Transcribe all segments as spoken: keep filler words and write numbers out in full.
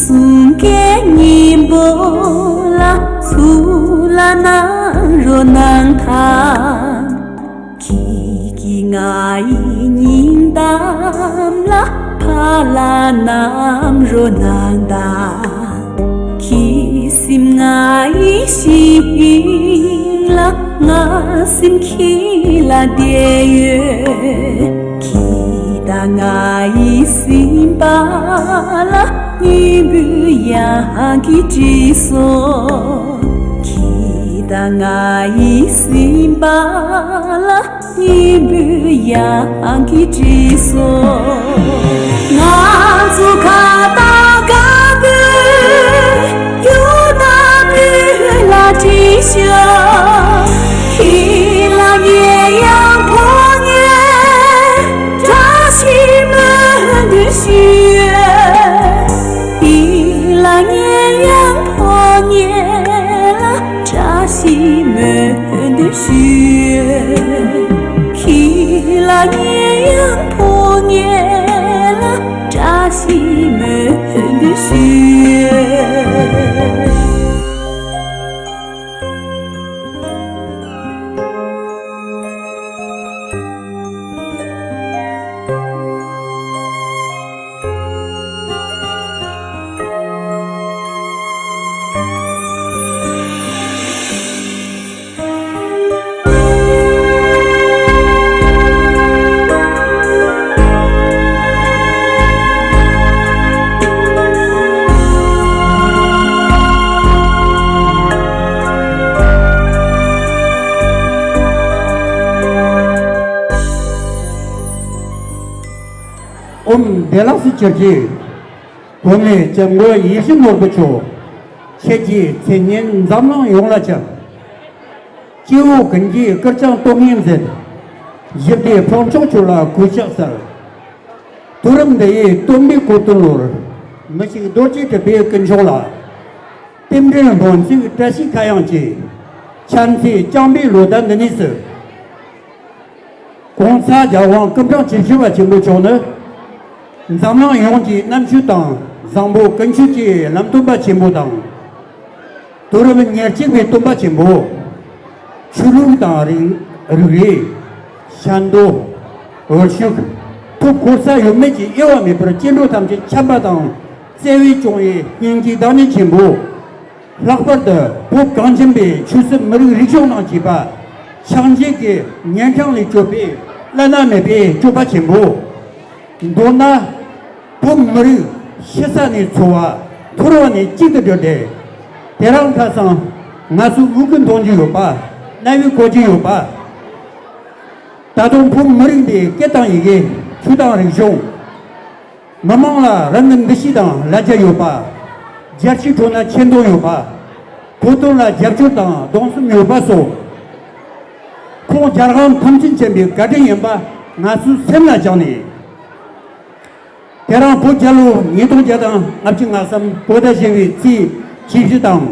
གསུང་སྐད་སྙན་པོ་ལ་ཚུར་ལ་གནང་རོགས་གནང་དང་། ཁྱེད་ཀྱིས་ངའི་སྙིང་གཏམ་ལ་ཕར་ལ་གནང་རོགས་གནང་དང་། ཁྱེད་སེམས་ངའི་ཞིང་ལ། ང་སེམས་ཁྱེད་ལ་བསྡད་ཡོད། ཁྱེད་དང་ངའི་སེམས་པ་ལ་སྙིང་པོའི་དབྱངས་ཀྱིས་དྲིས་སོ། ཁྱེད་དང་ངའི་སེམས་པ་ལ་སྙིང་པོའི་དབྱངས་ཀྱིས་དྲིས་སོ། ང་ཚོ་ཁ་བཏགས་དཀར་པོའི་ཡུལ་ནང་ལ་བྲིས་ཤག་ཁྱེད་ལ་ངས་ཡང་ཕོ་ཉའི་བཀྲ་ཤིས་སྨོན་འདུན་ཞུ། ཁྱེད་ལ་ངས་ཡང་ཕོ་ཉའི་བཀྲ་ཤིས་སྨོན་འདུན་ཞུ། ཁྱེད་ལ་ངས་ཡང་ཕོ་ཉའི་བཀྲ་ཤིས་སྨོན་འདུན་ཞུ། ཨོཾ་བདེ་ལེགས་སུ་གྱུར་ཅིག་གོང་མའི་སྐྱབས་མགོན་ཡིད་བཞིན་ནོར་བུ་མཆོག་ཁྱེད་ཀྱི་མཚན་སྙན་འཛམ་གླིང་ཡོངས་ལ་ཁྱབ། སྐྱེ་བོ་ཀུན་གྱི་སྐུར་ཀྱང་སྟོབས་ངན་མཛད། ཞི་བདེའི་འཕགས་མཆོག་མཆོག་ལ་གུས་ཕྱག་འཚལ། དུས་རབས་འདི་ཡི་སྟོན་པའི་གོ་སྟོན་ལོར། མི་ཤིགས་རྡོ་རྗེ་གྲུབ་པའི་སྐུ་མཆོག་ལ། རྟེན་འབྲེལ་སྨོན་ཚིག་བཀྲ་ཤིས་ཁ་གཡང་གཅིག་ཕྱག་འཚལ་བསྐྱངས་པའི་ལོ་ཟླ་འདི་ནས་སུ། གོང་ས་རྒྱལ་དབང་སྐུ་ཕྲེང་བཅུ་བཞི་པ་ཆེན་པོ་མཆོག་ནི། འཛམ་གླིང་ཡོངས་ཀྱི་རྣམ་དཔྱོད་དང་བཟང་པོ་ཀུན་སྤྱོད་ཀྱི་ལམ་སྟོན་པ་ཆེན་པོ་དང་། དུས་རབས་ཉེར་གཅིག་པའི་སྟོན་པ་ཆེན་པོ། ཆོས་ལུགས་དང་རིག་རིག་རིག་ཤ་མདོ། འོད་ཤུགས། ཐུགས་འཁོར་ས་ཡོད་མེད་ཀྱི་དབྱེ་བ་མེད་པར་སྐྱེ་འགྲོ་ཐམས་ཅད་ཁྱབ་པ་དང་བརྩེ་བས་སྐྱོང་བའི་སྙིང་རྗེའི་བདག་ཉིད་ཆེན་པོ། ལྷག་པར་དུ་བོད་གངས་ཅན་པའི་ཆོས་སྲིད་མི་རིགས་རིག་གཞུང་དང་བཅས་པ་ཕྱག་རྗེས་ཀྱི་ཉེན་ཁང་ལས་སྐྱོབ་པའི་བླ་ན་མེད་པའི་སྐྱོབ་པ་ཆེན་པོ། མདོར་ན། བོད་མི་རིགས་ཕྱི་ས་ནས་འཚོ་བ་ཐོར་བ་ནས་གཅིག་ཏུ་བསྒྲིལ་ཏེ། དེ་རིང་ཁ་སང་ང་ཚོས་མིག་གིས་མཐོང་རྒྱུ་ཡོད་པ། རྣ་བས་གོ་རྒྱུ་ཡོད་པ། ད་དུང་བོད་མི་རིགས་འདིའི་སྐད་དང་ཡི་གེ། ཆོས་དང་རིག་གཞུང་། མི་དམངས་ལ་རང་གི་འདུ་ཤེས་དང་ལ་རྒྱ་ཡོད་པ། རྒྱལ་སྤྱིའི་ཁྲོད་ན་ཆེ་མཐོང་ཡོད་པ། བོད་དོན་ལ་རྒྱབ་སྐྱོར་དང་གདུང་སེམས་ཡོད་པ་སོགས། ཁོང་རྒྱལ་དབང་ཐམས་ཅད་མཁྱེན་པའི་བཀའ་དྲིན་ཡིན་པ་ང་ཚོས་སེམས་ལ་བཅངས་ནས། དེ་རིང་བོད་རྒྱལ་ལོ་ཉིས་སྟོང་བརྒྱ་དང་ལྔ་བཅུ་ང་གསུམ་བོད་ཟླ་བཞི་བའི་ཚེས་བཅུ་བཞི་དང་།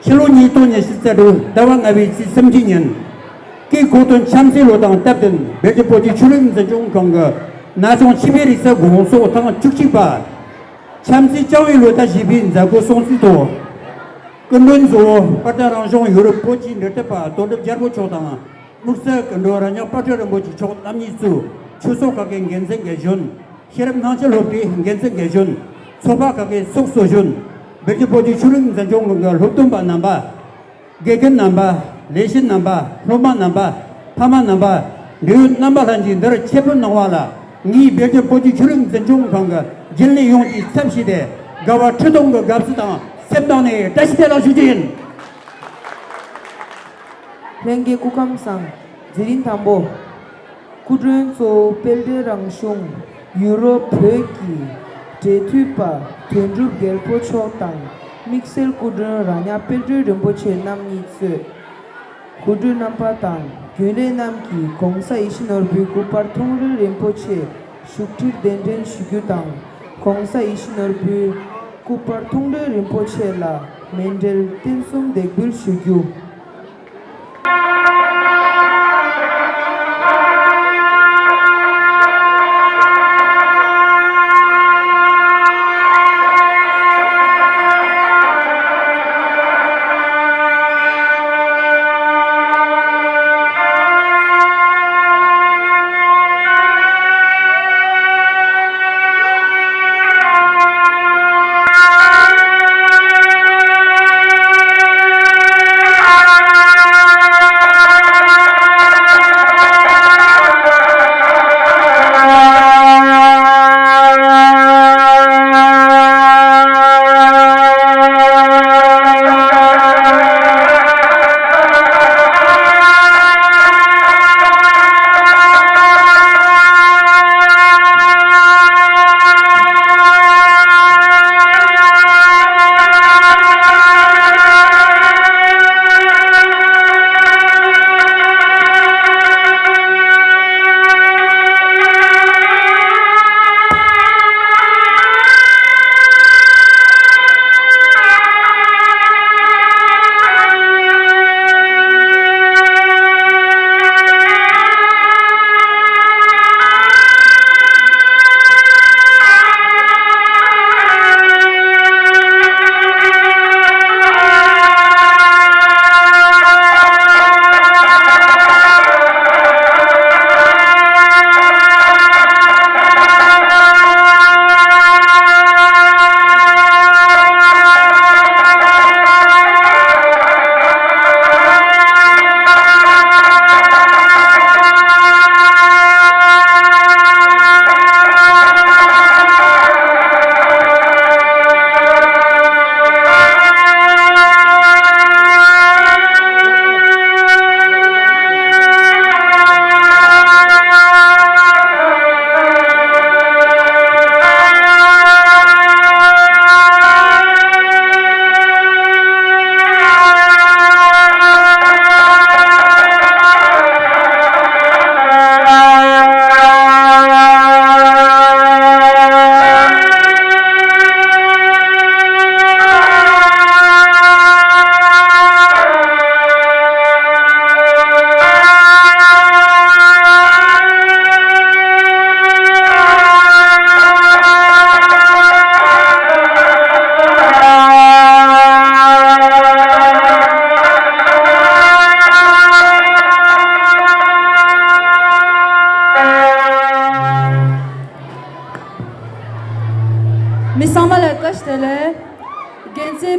ཕྱི་ལོ་ཉིས་སྟོང་ཉི་ཤུ་རྩ་དྲུག་ཟླ་བ་ལྔ་བའི་ཚེས་སུམ་ཅུ་ཉིན། སྐུའི་གོ་སྟོན་ཆབ་སྲིད་ལོ་དང་སྟབས་བསྟུན་བོད་ཀྱི་བོད་ཀྱི་ཆོས་ལུགས་འཛིན་སྐྱོང་ཁང་གི་ན་ཆུང་ཆེད་ཕེབས་རིག་གསར་དགོང་ཚོགས་ཐེངས་བཅུ་གཅིག་པ། ཆབ་སྲིད་རྐྱང་བའི་ལོ་ཟླ་བཞི་པའི་མཛད་སྒོ་སྲུང་བརྩིའི་ཐོག་སྐུ་མགྲོན་གཙོ་བོ་དཔལ་ལྡན་རང་གཞུང་ཡུ་རོབ་བོད་ཀྱི་འབྲེལ་མཐུད་པ་དོན་གྲུབ་རྒྱལ་པོ་མཆོག་དང་། དམིགས་བསལ་སྐུ་མགྲོན་རྭ་ཉག་དཔལ་སྤྲུལ་རིན་པོ་ཆེ་མཆོག་རྣམ་གཉིས་གཙོས་ཆོས་ཚོགས་ཁག་གི་འགན་འཛིན་འགན་གཞོན། ཤེས་རབ་སྣང་ཆེན་སློབ་གྲྭའི་འགན་འཛིན་འགན་གཞོན། ཚོགས་པ་ཁག་གི་ཚོགས་གཙོ་གཞོན། བོད་ཀྱི་བོད་ཀྱི་ཆོས་ལུགས་འཛིན་སྐྱོང་ཁང་གི་སློབ་སྟོན་པ་རྣམ་པ། དགེ་རྒན་རྣམ་པ། ལས་བྱེད་རྣམ་པ། སློབ་མ་རྣམ་པ། ཕ་མ་རྣམ་པ། འབྲེལ་ཡོད་རྣམ་པ་ལྷན་རྒྱས་འདིར་ཆེད་ཕེབས་གནང་བ་ལ་ངས་བོད་ཀྱི་བོད་ཀྱི་ཆོས་ལུགས་འཛིན་སྐྱོང་ཁང་གི་རྒྱུན་ལས་ཡོངས་ཀྱི་ཚབ་བྱས་ཏེ་དགའ་བ་ཁྲི་སྟོང་གི་དགའ་བསུ་དང་སེམས་གཏིང་ནས་བཀྲ་ཤིས་བདེ་ལེགས་ཞུ་རྒྱུ་ཡིན། ལྷན་རྒྱས་སྐུ་ཁམས་བཟང་། མཛད་རིམ་དང་པོ། སྐུ་མགྲོན་གཙོ་བོ་དཔལ་ལྡན་རང་གཞུང་ཡུ་རོབ་བོད་ཀྱི་འབྲེལ་མཐུད་པ་དོན་གྲུབ་རྒྱལ་པོ་མཆོག་དང་དམིགས་བསལ་སྐུ་མགྲོན་རྭ་ཉག་དཔལ་སྤྲུལ་རིན་པོ་ཆེ་རྣམ་གཉིས་གཙོས། སྐུ་མགྲོན་རྣམ་པ་དང་རྒྱུན་ལས་རྣམས་ཀྱིས་གོང་ས་ཡིད་བཞིན་ནོར་བུའི་སྐུ་པར་མཐོང་གྲོལ་རིན་པོ་ཆེ་བཞུགས་ཁྲིར་གདན་འདྲེན་ཞུ་རྒྱུ་དང་། གོང་ས་ཡིད་བཞིན་ནོར་བུའི་སྐུ་པར་མཐོང་གྲོལ་རིན་པོ་ཆེ་ལ་མཎྜལ་རྟེན་གསུམ་འདེགས་འབུལ་ཞུ་རྒྱུ།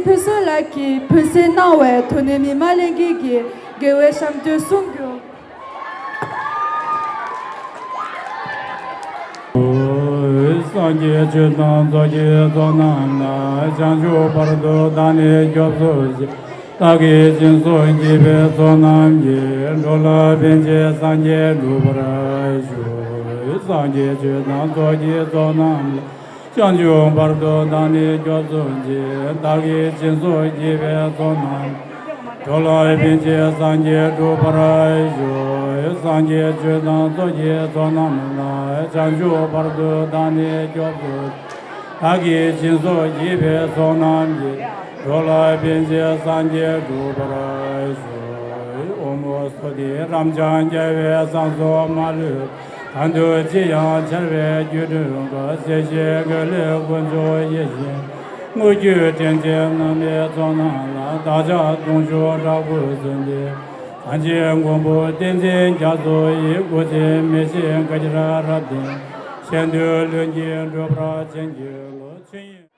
ཆོས་སྲས་ལགས་ཀྱིས་ཕུལ་གསོལ་གནང་བའི་དོ་ནས་མི་མང་ལྷན་རྒྱས་ཀྱི་དགེ་བའི་ཞབས་བརྟན་གསུང་རྒྱུ། སངས་རྒྱས་ཆོས་དང་ཚོགས་ཀྱི་ཚོགས་རྣམས་ལ། བྱང་ཆུབ་བར་དུ་བདག་ནི་སྐྱབས་སུ་མཆི། བདག་གིས་སྦྱིན་སོགས་བགྱིས་པའི་ཚོགས་རྣམས་ཀྱིས། འགྲོ་ལ་ཕན་ཕྱིར་སངས་རྒྱས་འགྲུབ་པར་ཤོག། སངས་རྒྱས་ཆོས་དང་ཚོགས་ཀྱི་ཚོགས་རྣམས་ལ། བྱང་ཆུབ་བར་དུ་བདག་ནི་སྐྱབས་སུ་མཆི། བདག་གིས་སྦྱིན་སོགས་བགྱིས་པའི་ཚོགས་རྣམས། འགྲོ་ལ་ཕན་ཕྱིར་སངས་རྒྱས་འགྲུབ་པར་ཤོག། སངས་རྒྱས་ཆོས་དང་ཚོགས་ཀྱི་ཚོགས་རྣམས་ལ། བྱང་ཆུབ་བར་དུ་བདག་ནི་སྐྱབས་སུ། བདག་གིས་སྦྱིན་སོགས་བགྱིས་པའི་ཚོགས་རྣམས་ཀྱིས། འགྲོ་ལ་ཕན་ཕྱིར་སངས་རྒྱས་འགྲུབ་པར་ཤོག། ཨོཾ་སྭ་སྟི། རབ་འབྱམས་རྒྱལ་བའི་གསང་གསུམ་མ་ལུས། གང་འདུལ་ཅིར་ཡང་འཆར་བའི་སྒྱུ་འཕྲུལ་དཀར། སྲིད་ཞིའི་མགོན་ལས་དཀོན་མཆོག་ཡིད་བཞིན། དངོས་བརྒྱུད་དྲིན་ཅན་རྣམ་པའི་ཚོགས་རྣམས་ལ། བདག་ཅག་གདུང་ཤུགས་དྲག་པོས་གསོལ་འདེབས། གངས་ཅན་མགོན་པོ་བསྟན་འཛིན་རྒྱ་མཚོ་ཡི། སྐུ་ཚེ་མི་ཤིགས་དགའ་ཕྱིར་རབ་བརྟན། གཞན་དོན་ལྷུན་གྱིས་འགྲུབ་པར་བྱིན་གྱིས་རློབས། ཆོས་དབྱིངས།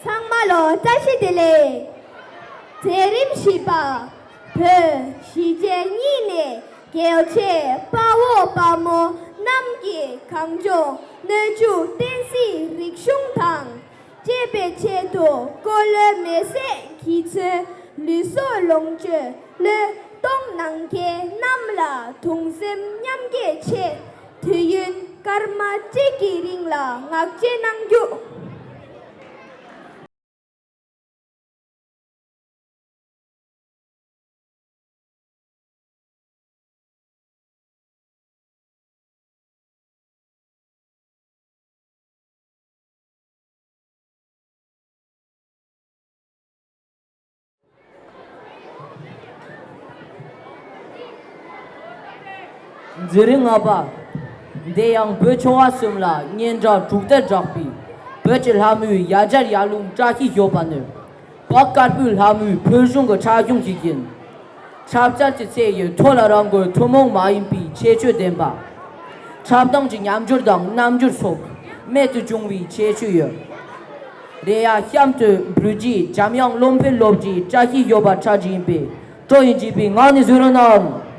ཚང་མ་ལ་བཀྲ་ཤིས་བདེ་ལེགས། མཛད་རིམ་བཞི་པ། བོད་གཞིས་བྱེས་གཉིས་ནས་རྒྱལ་གཅེས་དཔའ་བོ་དཔའ་མོ་རྣམས་ཀྱིས་གངས་ལྗོངས་སྣོད་བཅུད་བསྟན་སྲིད་རིག་གཞུང་དང་། གཅེས་པའི་ཆེད་དུ་འཁོར་ལོའི་མེ་སྲེག་གིས་མཚོན་ལུས་སྲོག་ལོངས་སྤྱོད་བློས་གཏོང་གནང་མཁན་རྣམས་ལ་གདུང་སེམས་མཉམ་སྐྱེད་ཆེད། དུས་ཡུན་སྐར་མ་གཅིག་གི་རིང་ལ་ངག་བཅད་གནང་རྒྱུ། མཛད་རིམ་ལྔ་པ། འདི་ཡང་བོད་ཆུང་བ་གསུམ་ལ་སྙན་གྲགས་དྲུག་ལྟར་བསྒྲགས་པའི་བོད་ཀྱི་ལྷ་མོའི་ཡ་གྱལ་ཡར་ཀླུང་བཀྲ་ཤིས་ཞོལ་པ་ནི། བོད་དཀར་པོའི་ལྷ་མོའི་ཕུལ་བྱུང་གི་འཁྲབ་གཞུང་ཞིག་ཡིན། འཁྲབ་རྩལ་གྱི་ཚད་ཡོད་མཐོ་ལ་རང་དགོས་ཐུན་མོང་མ་ཡིན་པའི་ཁྱད་ཆོས་ལྡན་པ། འཁྲབ་སྟངས་ཀྱི་ཉམས་འགྱུར་དང་རྣམ་འགྱུར་སོགས་རྨད་དུ་བྱུང་བའི་ཁྱད་ཆོས་ཡོད། རེད་ཡ། གཤམ་དུ་འབུལ་རྗེས་འཇམ་དབྱངས་བློ་འཕེལ་སློབ་གྲྭའི་བཀྲ་ཤིས་ཞོལ་པ་འཁྲབ་རྒྱུ་ཡིན་པས་སྤྲོ་ཡི་འཇིགས་པའི་ངང་ནས་གཟིགས་རོགས་གནང་།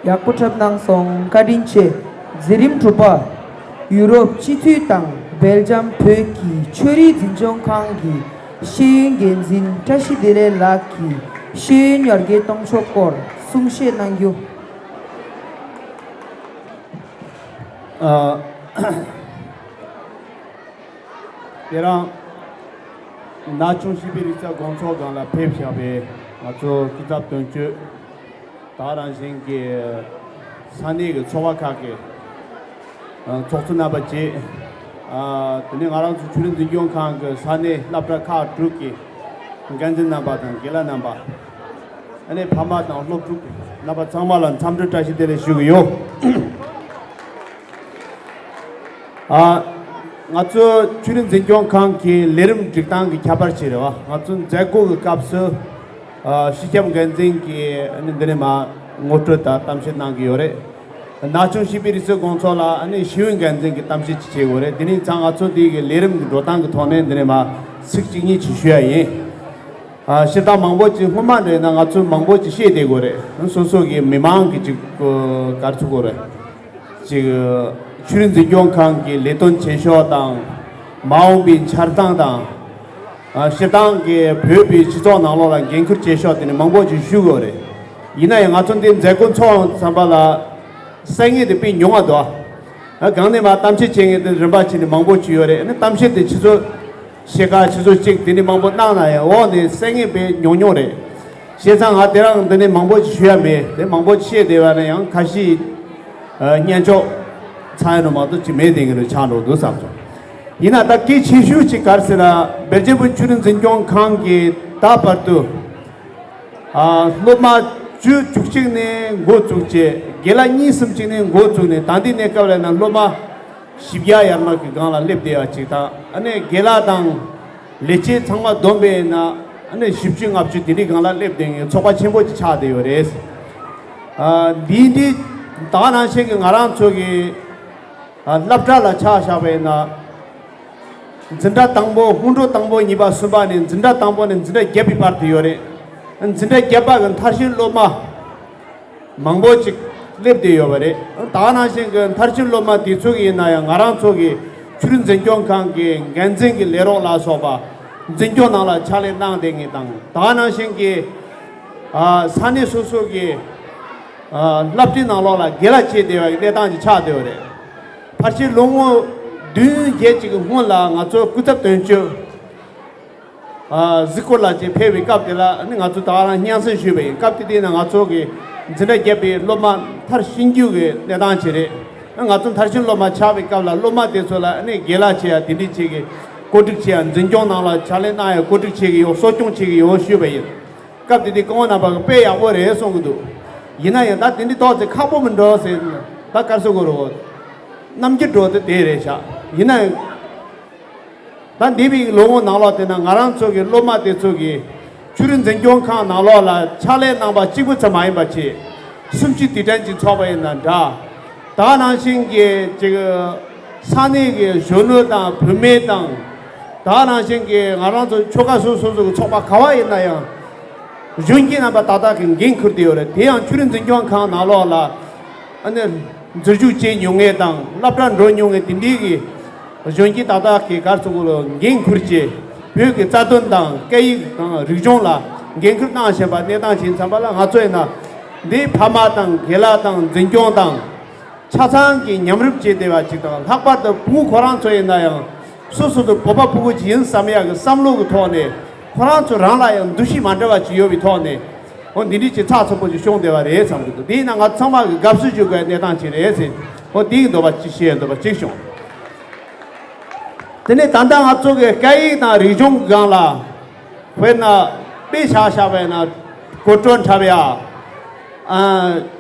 ཡག་པོ་འཁྲབ་གནང་སོང་། བཀའ་དྲིན་ཆེ། འཛིན་རིམ་དྲུག་པ། ཡུ་རོབ་སྤྱི་འཐུས་དང་སྦེལ་ཇམ་བོད་ཀྱི་ཆོས་རིག་འཛིན་སྐྱོང་ཁང་གི་ཤེས་ཡོན་འགན་འཛིན་བཀྲ་ཤིས་བདེ་ལེགས་ལགས་ཀྱིས་ཤེས་ཡོན་ཡར་རྒྱས་གཏོང་ཕྱོགས་སྐོར་གསུང་བཤད་གནང་རྒྱུ། ཨ། དེ་རིང་ན་ཆུང་བཞི་པའི་རིག་རྩལ་དགོང་ཚོགས་སྒང་ལ་ཕེབས་བཞག་པའི་ང་ཚོ་སྐུ་ཚབ་དོན་གཅོད་དང་། རང་བཞིན་གྱི་ས་གནས་ཀྱི་ཚོགས་པ་ཁག་གི་ཚོགས་གཙོ་རྣམ་པ་བཅས། དེ་ནས་ང་རང་ཚོ་ཆོས་རིག་འཛིན་སྐྱོང་ཁང་གི་ས་གནས་སློབ་གྲྭ་ཁག་དྲུག་གི་འགན་འཛིན་རྣམ་པ་དང་། དགེ་ལགས་རྣམ་པ། ཨ་ནི་ཕ་མ་དང་སློབ་ཕྲུག་རྣམ་པ་ཚང་མ་ལ་འཚམས་འདྲི་བཀྲ་ཤིས་བདེ་ལེགས་ཞུ་གི་ཡོད། ཨ། ང་ཚོ་ཆོས་རིག་འཛིན་སྐྱོང་ཁང་གི་ལས་རིམ་སྒྲིག་སྟངས་ཀྱི་ཁྱད་པར་ཅིག་རེད་བ། ང་ཚོ་མཛད་སྒོ་གི་སྐབས་སུ། ཨ། སྤྱི་ཁྱབ་འགན་འཛིན་གྱིས་ཨ་ནི་འདི་ནས་མར་ངོ་སྤྲོད་དང་གཏམ་བཤད་གནང་གི་ཡོད་རེད། ན་ཆུང་བཞི་པའི་རིག་རྩལ་དགོང་ཚོགས་ལ་ཨ་ནི་ཤེས་ཡོན་འགན་འཛིན་གྱིས་གཏམ་བཤད་ཅིག་བྱེད་དགོས་རེད། དེ་ནས་ཚང་ང་ཚོ་འདི་གི་ལས་རིམ་གྱི་འགྲོ་སྟངས་ཀྱི་ཐོག་ནས་འདི་ནས་མར་ཚིག་གཅིག་གཉིས་ཅིག་ཞུ་ཡ་ཡིན། ཨ། བཤད་སྟངས་མང་པོ་ཅིག་སྔོན་མ་འདྲ་ཡིན་ན་ང་ཚོ་མང་པོ་ཅིག་བཤད་བསྡད་དགོས་རེད། སོ་སོ་གི་མི་མང་གི་ཅིག་ག་རེ་ཟེར་དགོས་རེད། ཅིག་ཆོས་རིག་འཛིན་སྐྱོང་ཁང་གི་ལས་དོན་བྱེད་ཕྱོགས་དང་། མ་འོངས་པའི་འཆར་སྟངས་དང་། ཨ། སྤྱིར་བཏང་གི་བོད་པའི་སྤྱི་ཚོགས་ནང་ལོགས་ལ་འགན་ཁུར་བྱེད་ཕྱོགས་དེ་ནི་མང་པོ་ཅིག་ཞུ་དགོས་རེད། ཡིན་ན་ཡང་ང་ཚོ་འདི་མཛད་སྒོ་འཚོགས་བསམ་པ་ལ་གསན་མཁན་དེ་དཔེ་ཉུང་བ་འདུག་ཨ། གང་ནས་མར་གཏམ་བཤད་བྱེད་མཁན་དེ་རིམ་པ་བྱས་ནས་མང་པོ་ཅིག་ཡོད་རེད། ཨ་ནི་གཏམ་བཤད་དེ་ཆུ་ཚོད་ཕྱེད་ཀ་ཆུ་ཚོད་གཅིག་དེ་ནས་མང་པོ་གནང་ན་ཡང་འོག་ནས་གསན་མཁན་དཔེ་ཉུང་ཉུང་རེད། བྱས་ཙང་ང་དེ་རིང་འདི་ནས་མང་པོ་ཞིག་ཞུ་ཡ་མེད། དེ་མང་པོ་ཞིག་བཤད་བསྡད་པ་ན་ཡང་ཁ་ཤས་ཨ་སྙན་ཅོག་ཚང་ཡ་ནོ་མ་གཏོགས་ཅིག་མེད་དེ་གི་ནོ་ཆགས་འགྲོ་འདུག་བསམ་སོང་། ཡིན་ན་ད་གལ་ཆེ་ཤོས་ཅིག་ག་རེ་ཟེར་ན། སྦེལ་ཇམ་བོད་ཆོས་རིག་འཛིན་སྐྱོང་ཁང་གིས་ད་བར་དུ་ཨ་སློབ་མ་བཅུ་བཅུ་གཅིག་ནས་འགོ་བཙུགས་བྱས། དགེ་ལགས་གཉིས་གསུམ་ཅིག་ནས་འགོ་བཙུགས་ནས་ད་ལྟའི་གནས་སྐབས་ལ་ན་སློབ་མ་བཞི་བརྒྱ་ཡར་མར་གྱི་སྒང་ལ་སླེབས་བསྡད་ཡ་ཅིག་དང་། ཨ་ནི་དགེ་ལགས་དང་ལས་བྱེད་ཚང་མ་བསྡོམས་པས་ན་ཨ་ནི་བཞི་བཅུ་ལྔ་བཅུ་དེ་འདྲའི་སྒང་ལ་སླེབས་བསྡད་མཁན་ཚོགས་པ་ཆེན་པོ་ཅིག་ཆགས་བསྡད་ཡོད་རེད། ཨ་འདི་འདི་ད་ནང་བཞིན་གྱི་ང་རང་ཚོ་གི་ཨ་སློབ་གྲྭ་ལ་ཆ་བཞག་པས་ན། འཛིན་གྲྭ་དང་པོ། སྔོན་འགྲོ་དང་པོ་གཉིས་པ་གསུམ་པ་ནས་འཛིན་གྲྭ་དང་པོ་ནས་འཛིན་གྲྭ་བརྒྱད་པའི་བར་དུ་ཡོད་རེད། འཛིན་གྲྭ་བརྒྱད་པ་གི་མཐར་ཕྱིན་སློབ་མ་མང་པོ་ཅིག་སླེབས་བསྡད་ཡོད་པ་རེད། ད་ནང་བཞིན་གྱི་མཐར་ཕྱིན་སློབ་མ་དེ་ཚོ་ཡིན་ན་ཡང་ང་རང་ཚོ་གི་ཆོས་རིག་འཛིན་སྐྱོང་ཁང་གི་འགན་འཛིན་གྱི་ལས་རོགས་ལ་སོགས་པ་འཛིན་སྐྱོང་ནང་ལ་ཕྱག་ལས་གནང་བསྡད་མཁན་དང་། ད་ནང་བཞིན་གྱི་ཨ་ས་གནས་སོ་སོ་གི་ཨ་སློབ་གྲྭའི་ནང་ལོགས་ལ་དགེ་ལགས་བྱས་བསྡད་པའི་གནས་སྟངས་ཅིག་ཆགས་བསྡད་ཡོད་རེད། ཕལ་ཆེར་ལོ་ངོ་བདུན་བརྒྱད་ཅིག་གི་སྔོན་ལ་ང་ཚོ་སྐུ་ཚབ་དོན་གཅོད་ཨ་གཟིགས་སྐོར་ལ་ཅིག་ཕེབས་པའི་སྐབས་དེ་ལ་ནི་ང་ཚོ་ད་ག་རང་སྙན་སེང་ཞུས་པ་ཡིན། སྐབས་དེ་དུས་ན་ང་ཚོ་གི་འཛིན་གྲྭ་བརྒྱད་པའི་སློབ་མ་མཐར་ཕྱིན་རྒྱུ་གི་གནས་སྟངས་ཅིག་རེད། ང་ཚོ་མཐར་ཕྱིན་སློབ་མ་ཆགས་པའི་སྐབས་ལ་སློབ་མ་དེ་ཚོ་ལ་ནི་དགེ་ལགས་བྱེད་ཡ་དེ་འདྲ་བྱེད་གི་བཀོད་སྒྲིག་བྱེད་ཡ། འཛིན་སྐྱོང་ནང་ལ་ཕྱག་ལས་གནང་ཡ་བཀོད་སྒྲིག་བྱེད་གི་ཡོད། གསོ་སྐྱོང་བྱེད་གི་ཡོད་ཞུས་པ་ཡིན། སྐབས་དེ་དུས་སྐུ་ངོ་རྣམ་པ་གིས་དཔེ་ཡག་པོ་རེད་གསུང་གི་འདུག་ཡིན་ན་ཡང་ད་དེ་འདྲའི་ཏོག་ཙེ་ཁག་པོ་མི་འགྲོ་ཟེར། ད་ག་རེ་ཟེར་དགོས་རེད། རྣམ་འགྱུར་འགྲོ་དེ་དེ་རེད་ཤག་ཡིན་ན་ཡང་ད་འདས་པའི་ལོ་ངོ་ནང་ལོགས་དེ་ན་ང་རང་ཚོ་གི་སློབ་མ་དེ་ཚོ་གིས་ཆོས་རིག་འཛིན་སྐྱོང་ཁང་ནང་ལོགས་ལ་ཕྱག་ལས་གནང་པ་གཅིག་པུ་ཙམ་མ་ཡིན་པ་བྱས། སུམ་ཅུ་དུས་དྲན་ཅིག་ཚོགས་པ་ཡིན་ན་འདྲ། ད་ནང་བཞིན་གྱི་ཅིག་ས་གནས་ཀྱི་གཞོན་ནུ་དང་བུད་མེད་དང་། ད་ནང་བཞིན་གྱི་ང་རང་ཚོ་ཆོལ་ཁ་སོ་སོ་སོ་གི་ཚོགས་པ་ག་བ་ཡིན་ན་ཡང་། གཞོན་སྐྱེས་རྣམ་པ་ཏག་ཏག་གིས་འགན་འཁུར་བསྡད་ཡོད་རེད། དེ་ཡང་ཆོས་རིག་འཛིན་སྐྱོང་ཁང་ནང་ལོགས་ལ་ཨ་ནི་འཛུལ་ཞུགས་བྱེད་མྱོང་མཁན་དང་སློབ་གྲྭར་འགྲོ་མྱོང་མཁན་དེ་འདྲའི་གི་གཞོན་སྐྱེས་ཏག་ཏག་གིས་ག་རེ་ཟེར་དགོས་རེད། འགན་འཁུར་བྱས་བོད་ཀྱི་རྩ་དོན་དང་སྐད་ཡིག་དང་རིག་གཞུང་ལ་འགན་འཁུར་གནང་བཞིན་པ་གནས་སྟངས་ཅིག་ཡིན་ཙམ་པ་ལ། ང་ཚོ་ཡིན་ན་འདི་ཕ་མ་དང་དགེ་ལགས་དང་འཛིན་སྐྱོང་དང་། ཆ་ཚང་གིས་མཉམ་རུབ་བྱས་བསྡད་པ་ཅིག་དང་། ལྷག་པར་དུ་བུ་མོ་ཁོ་རང་ཚོ་ཡིན་ན་ཡང་སོ་སོ་ཚོ་བོད་པ་ཕྲུ་གུ་ཅིག་ཡིན་བསམ་ཡག་གི་བསམ་བློ་གི་ཐོག་ནས་ཁོ་རང་ཚོ་རང་ལ་ཡང་འདུ་ཤེས་མ་འདྲ་བ་ཅིག་ཡོད་པའི་ཐོག་ནས། འོ་འདི་འདྲའི་ཅིག་ཚགས་ཚུད་པོ་ཅིག་བྱུང་བསྡད་པ་རེད་བསམ་གྱི་འདུག་དེ་ཡིན་ན་ང་ཚང་མ་གིས་དགའ་བསུ་ཞུ་དགོས་གནས་སྟངས་ཅིག་རེད་ཟེར། འོ་དེ་ཡི་འདོད་པ་ཅིག་བཤད་འདོད་པ་ཅིག་བྱུང་། དེ་ནས་ད་ལྟ་ང་ཚོ་གི་སྐད་ཡིག་དང་རིག་གཞུང་གི་སྒང་ལ། དཔེར་ན་དཔེ་ཆ་བཞག་པ་ཡིན་ན་སྐོར་བྲོ་འཁྲབ་ཡ། ཨ་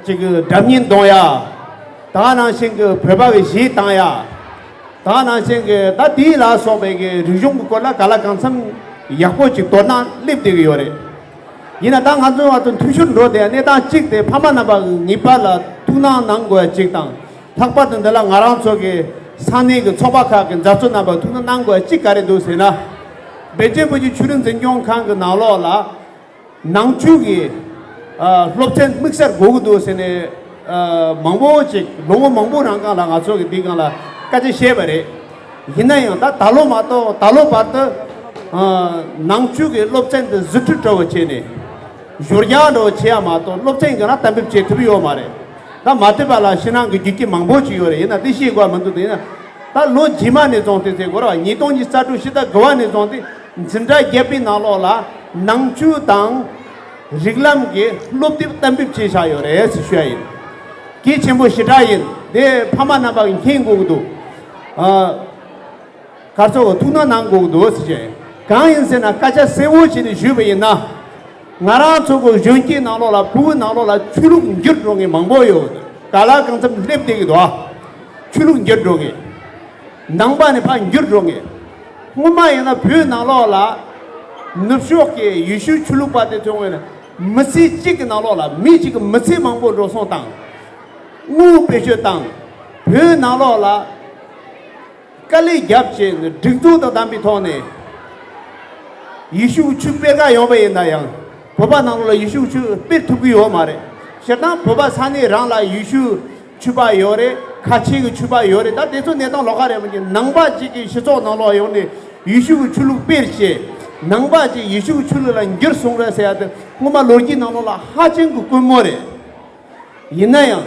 ཅིག་སྒྲ་སྙན་གཏོང་ཡ། ད་ནང་བཞིན་གྱི་བོད་པ་གི་གཞས་བཏང་ཡ། ད་ནང་བཞིན་གྱི་ད་དེ་ལ་སོགས་པའི་གི་རིག་གཞུང་གི་སྐོར་ལ་གང་ལ་གང་འཚམ་ཡག་པོ་ཅིག་དོ་སྣང་སླེབས་བསྡད་ཀྱི་ཡོད་རེད། ཡིན་ན་ད་ང་ཚོ་བར་དུ་འཐུས་ཤོར་འགྲོ་བསྡད་ཡ་གནས་སྟངས་གཅིག་དེ་ཕ་མ་རྣམ་པ་གི་ངེས་པར་ལ་ཐུགས་སྣང་གནང་དགོས་ཡ་གཅིག་དང་། ལྷག་པར་དུ་འདི་ལ་ང་རང་ཚོ་གི་ས་གནས་ཀྱི་ཚོགས་པ་ཁག་གི་མཛད་གཙོ་རྣམ་པ་ཐུགས་སྣང་གནང་དགོས་ཡ་གཅིག་ག་རེ་འདུག་ཟེར་ན། སྦེལ་ཇམ་བོད་ཀྱི་ཆོས་རིག་འཛིན་སྐྱོང་ཁང་གི་ནང་ལོགས་ལ་ནང་ཆོས་ཀྱི་ཨ་སློབ་ཚན་དམིགས་བསལ་དགོས་ཀྱི་འདུག་ཟེར་ནས་ ཨ། མང་པོ་ཅིག་ལོ་ངོ་མང་པོ་རང་སྒང་ལ་ང་ཚོ་གི་འདི་སྒང་ལ་སྐད་ཆ་བཤད་པ་རེད། ཡིན་ན་ཡང་ད་ད་ལོ་མ་གཏོགས་ད་ལོ་བར་དུ། ཨ། ནང་ཆོས་ཀྱི་སློབ་ཚན་དེ་ཟུར་ཁྲིད་འདྲ་བོ་བྱས་ནས། ཞོར་རྒྱག་འདྲ་བོ་བྱེད་ཡ་མ་གཏོགས་སློབ་ཚན་གྱི་ནང་གཏན་འབེབས་བྱེད་ཐུབ་ཡོད་མ་རེད། ད་མ་ཐུབ་པ་ལ་ཕྱི་ནང་གི་རྒྱུ་རྐྱེན་མང་པོ་ཅིག་ཡོད་རེད། ཡིན་ན་དེ་ཤེས་དགོས་མི་འདུག་དེ་ཡིན་ན་ད་ལོ་རྗེས་མ་ནས་བཟུང་སྟེ་ཟེར་དགོས་རེད་བ། ཉིས་སྟོང་ཉི་ཤུ་རྩ་དྲུག་ཕྱི་ཟླ་དགུ་པ་ནས་བཟུང་སྟེ་འཛིན་གྲྭ་བརྒྱད་པའི་ནང་ལོགས་ལ་ནང་ཆོས་དང་། རིགས་ལམ་གྱི་སློབ་དེབ་གཏན་འབེབས་བྱས་བཞག་ཡོད་རེད་ཟེར་ཞུ་ཡ་ཡིན། གལ་ཆེན་པོ་ཞེ་དྲག་ཡིན། དེ་ཕ་མ་རྣམ་པ་གིས་མཁྱེན་དགོས་ཀྱི་འདུག་ཨ། ག་རེ་ཟེར་དགོས། ཐུགས་སྣང་གནང་དགོས་ཀྱི་འདུག་ཟེར་བྱས། གང་ཡིན་ཟེར་ན་སྐད་ཆ་གསལ་བོ་བྱས་ནས་ཞུས་པ་ཡིན་ན། ང་རང་ཚོ་གི་གཞོན་སྐྱེས་ནང་ལོགས་ལ་བོད་ནང་ལོགས་ལ་ཆོས་ལུགས་འགྱུར་འགྲོ་མཁན་མང་པོ་ཡོད། ག་ལ་གང་འཚམ་སླེབས་བསྡད་ཀྱི་འདུག་ཨ། ཆོས་ལུགས་འགྱུར་འགྲོ་མཁན། ནང་པ་ནས་ཕར་འགྱུར་འགྲོ་མཁན། སྔོན་མ་ཡིན་ན་བོད་ནང་ལོགས་ལ་ནུབ་ཕྱོགས་ཀྱི་ཡེ་ཤུ་ཆོས་ལུགས་པ་དེ་ཚོ་ངོས་ནས་མི་ཚེ་གཅིག་གི་ནང་ལོགས་ལ་མི་གཅིག་གི་མི་ཚེ་མང་པོ་འགྲོ་སོང་བཏང་། དངུལ་བེད་སྤྱོད་བཏང་། བོད་ནང་ལོགས་ལ་དཀའ་ལས་བརྒྱབ་བྱས་ནས་སྒྲིག་འཛུགས་དང་ལྡན་པའི་ཐོག་ནས་ཡེ་ཤུ་གི་ཆོས་སྤེལ་ག་ཡོང་བ་ཡིན་ན་ཡང་། བོད་པ་ནང་ལོགས་ལ་ཡེ་ཤུ་གི་ཆོས་སྤེལ་ཐུབ་ཀྱི་ཡོད་མ་རེད། སྤྱིར་བཏང་བོད་པ་ས་གནས་རང་ལ་ཡེ་ཤུ་ཆོས་པ་ཡོད་རེད། ཁ་ཆེ་གི་ཆོས་པ་ཡོད་རེད། ད་དེ་ཚོ་གནས་སྟངས་ལོགས་ཀ་རེད། མ་གཞི་ནང་པ་གཅིག་གི་སྤྱི་ཚོགས་ནང་ལོགས་ཡོང་ནས་ཡེ་ཤུ་གི་ཆོས་ལུགས་སྤེལ་བྱས། ནང་པ་གཅིག་ཡེ་ཤུ་གི་ཆོས་ལུགས་ལ་འགྱུར་སོང་རེད་ཟེར་ཡ་དེ་སྔོན་མ་ལོ་རྒྱུས་ནང་ལོགས་ལ་ཧ་ཅང་གི་དཀོན་མོ་རེད། ཡིན་ན་ཡང་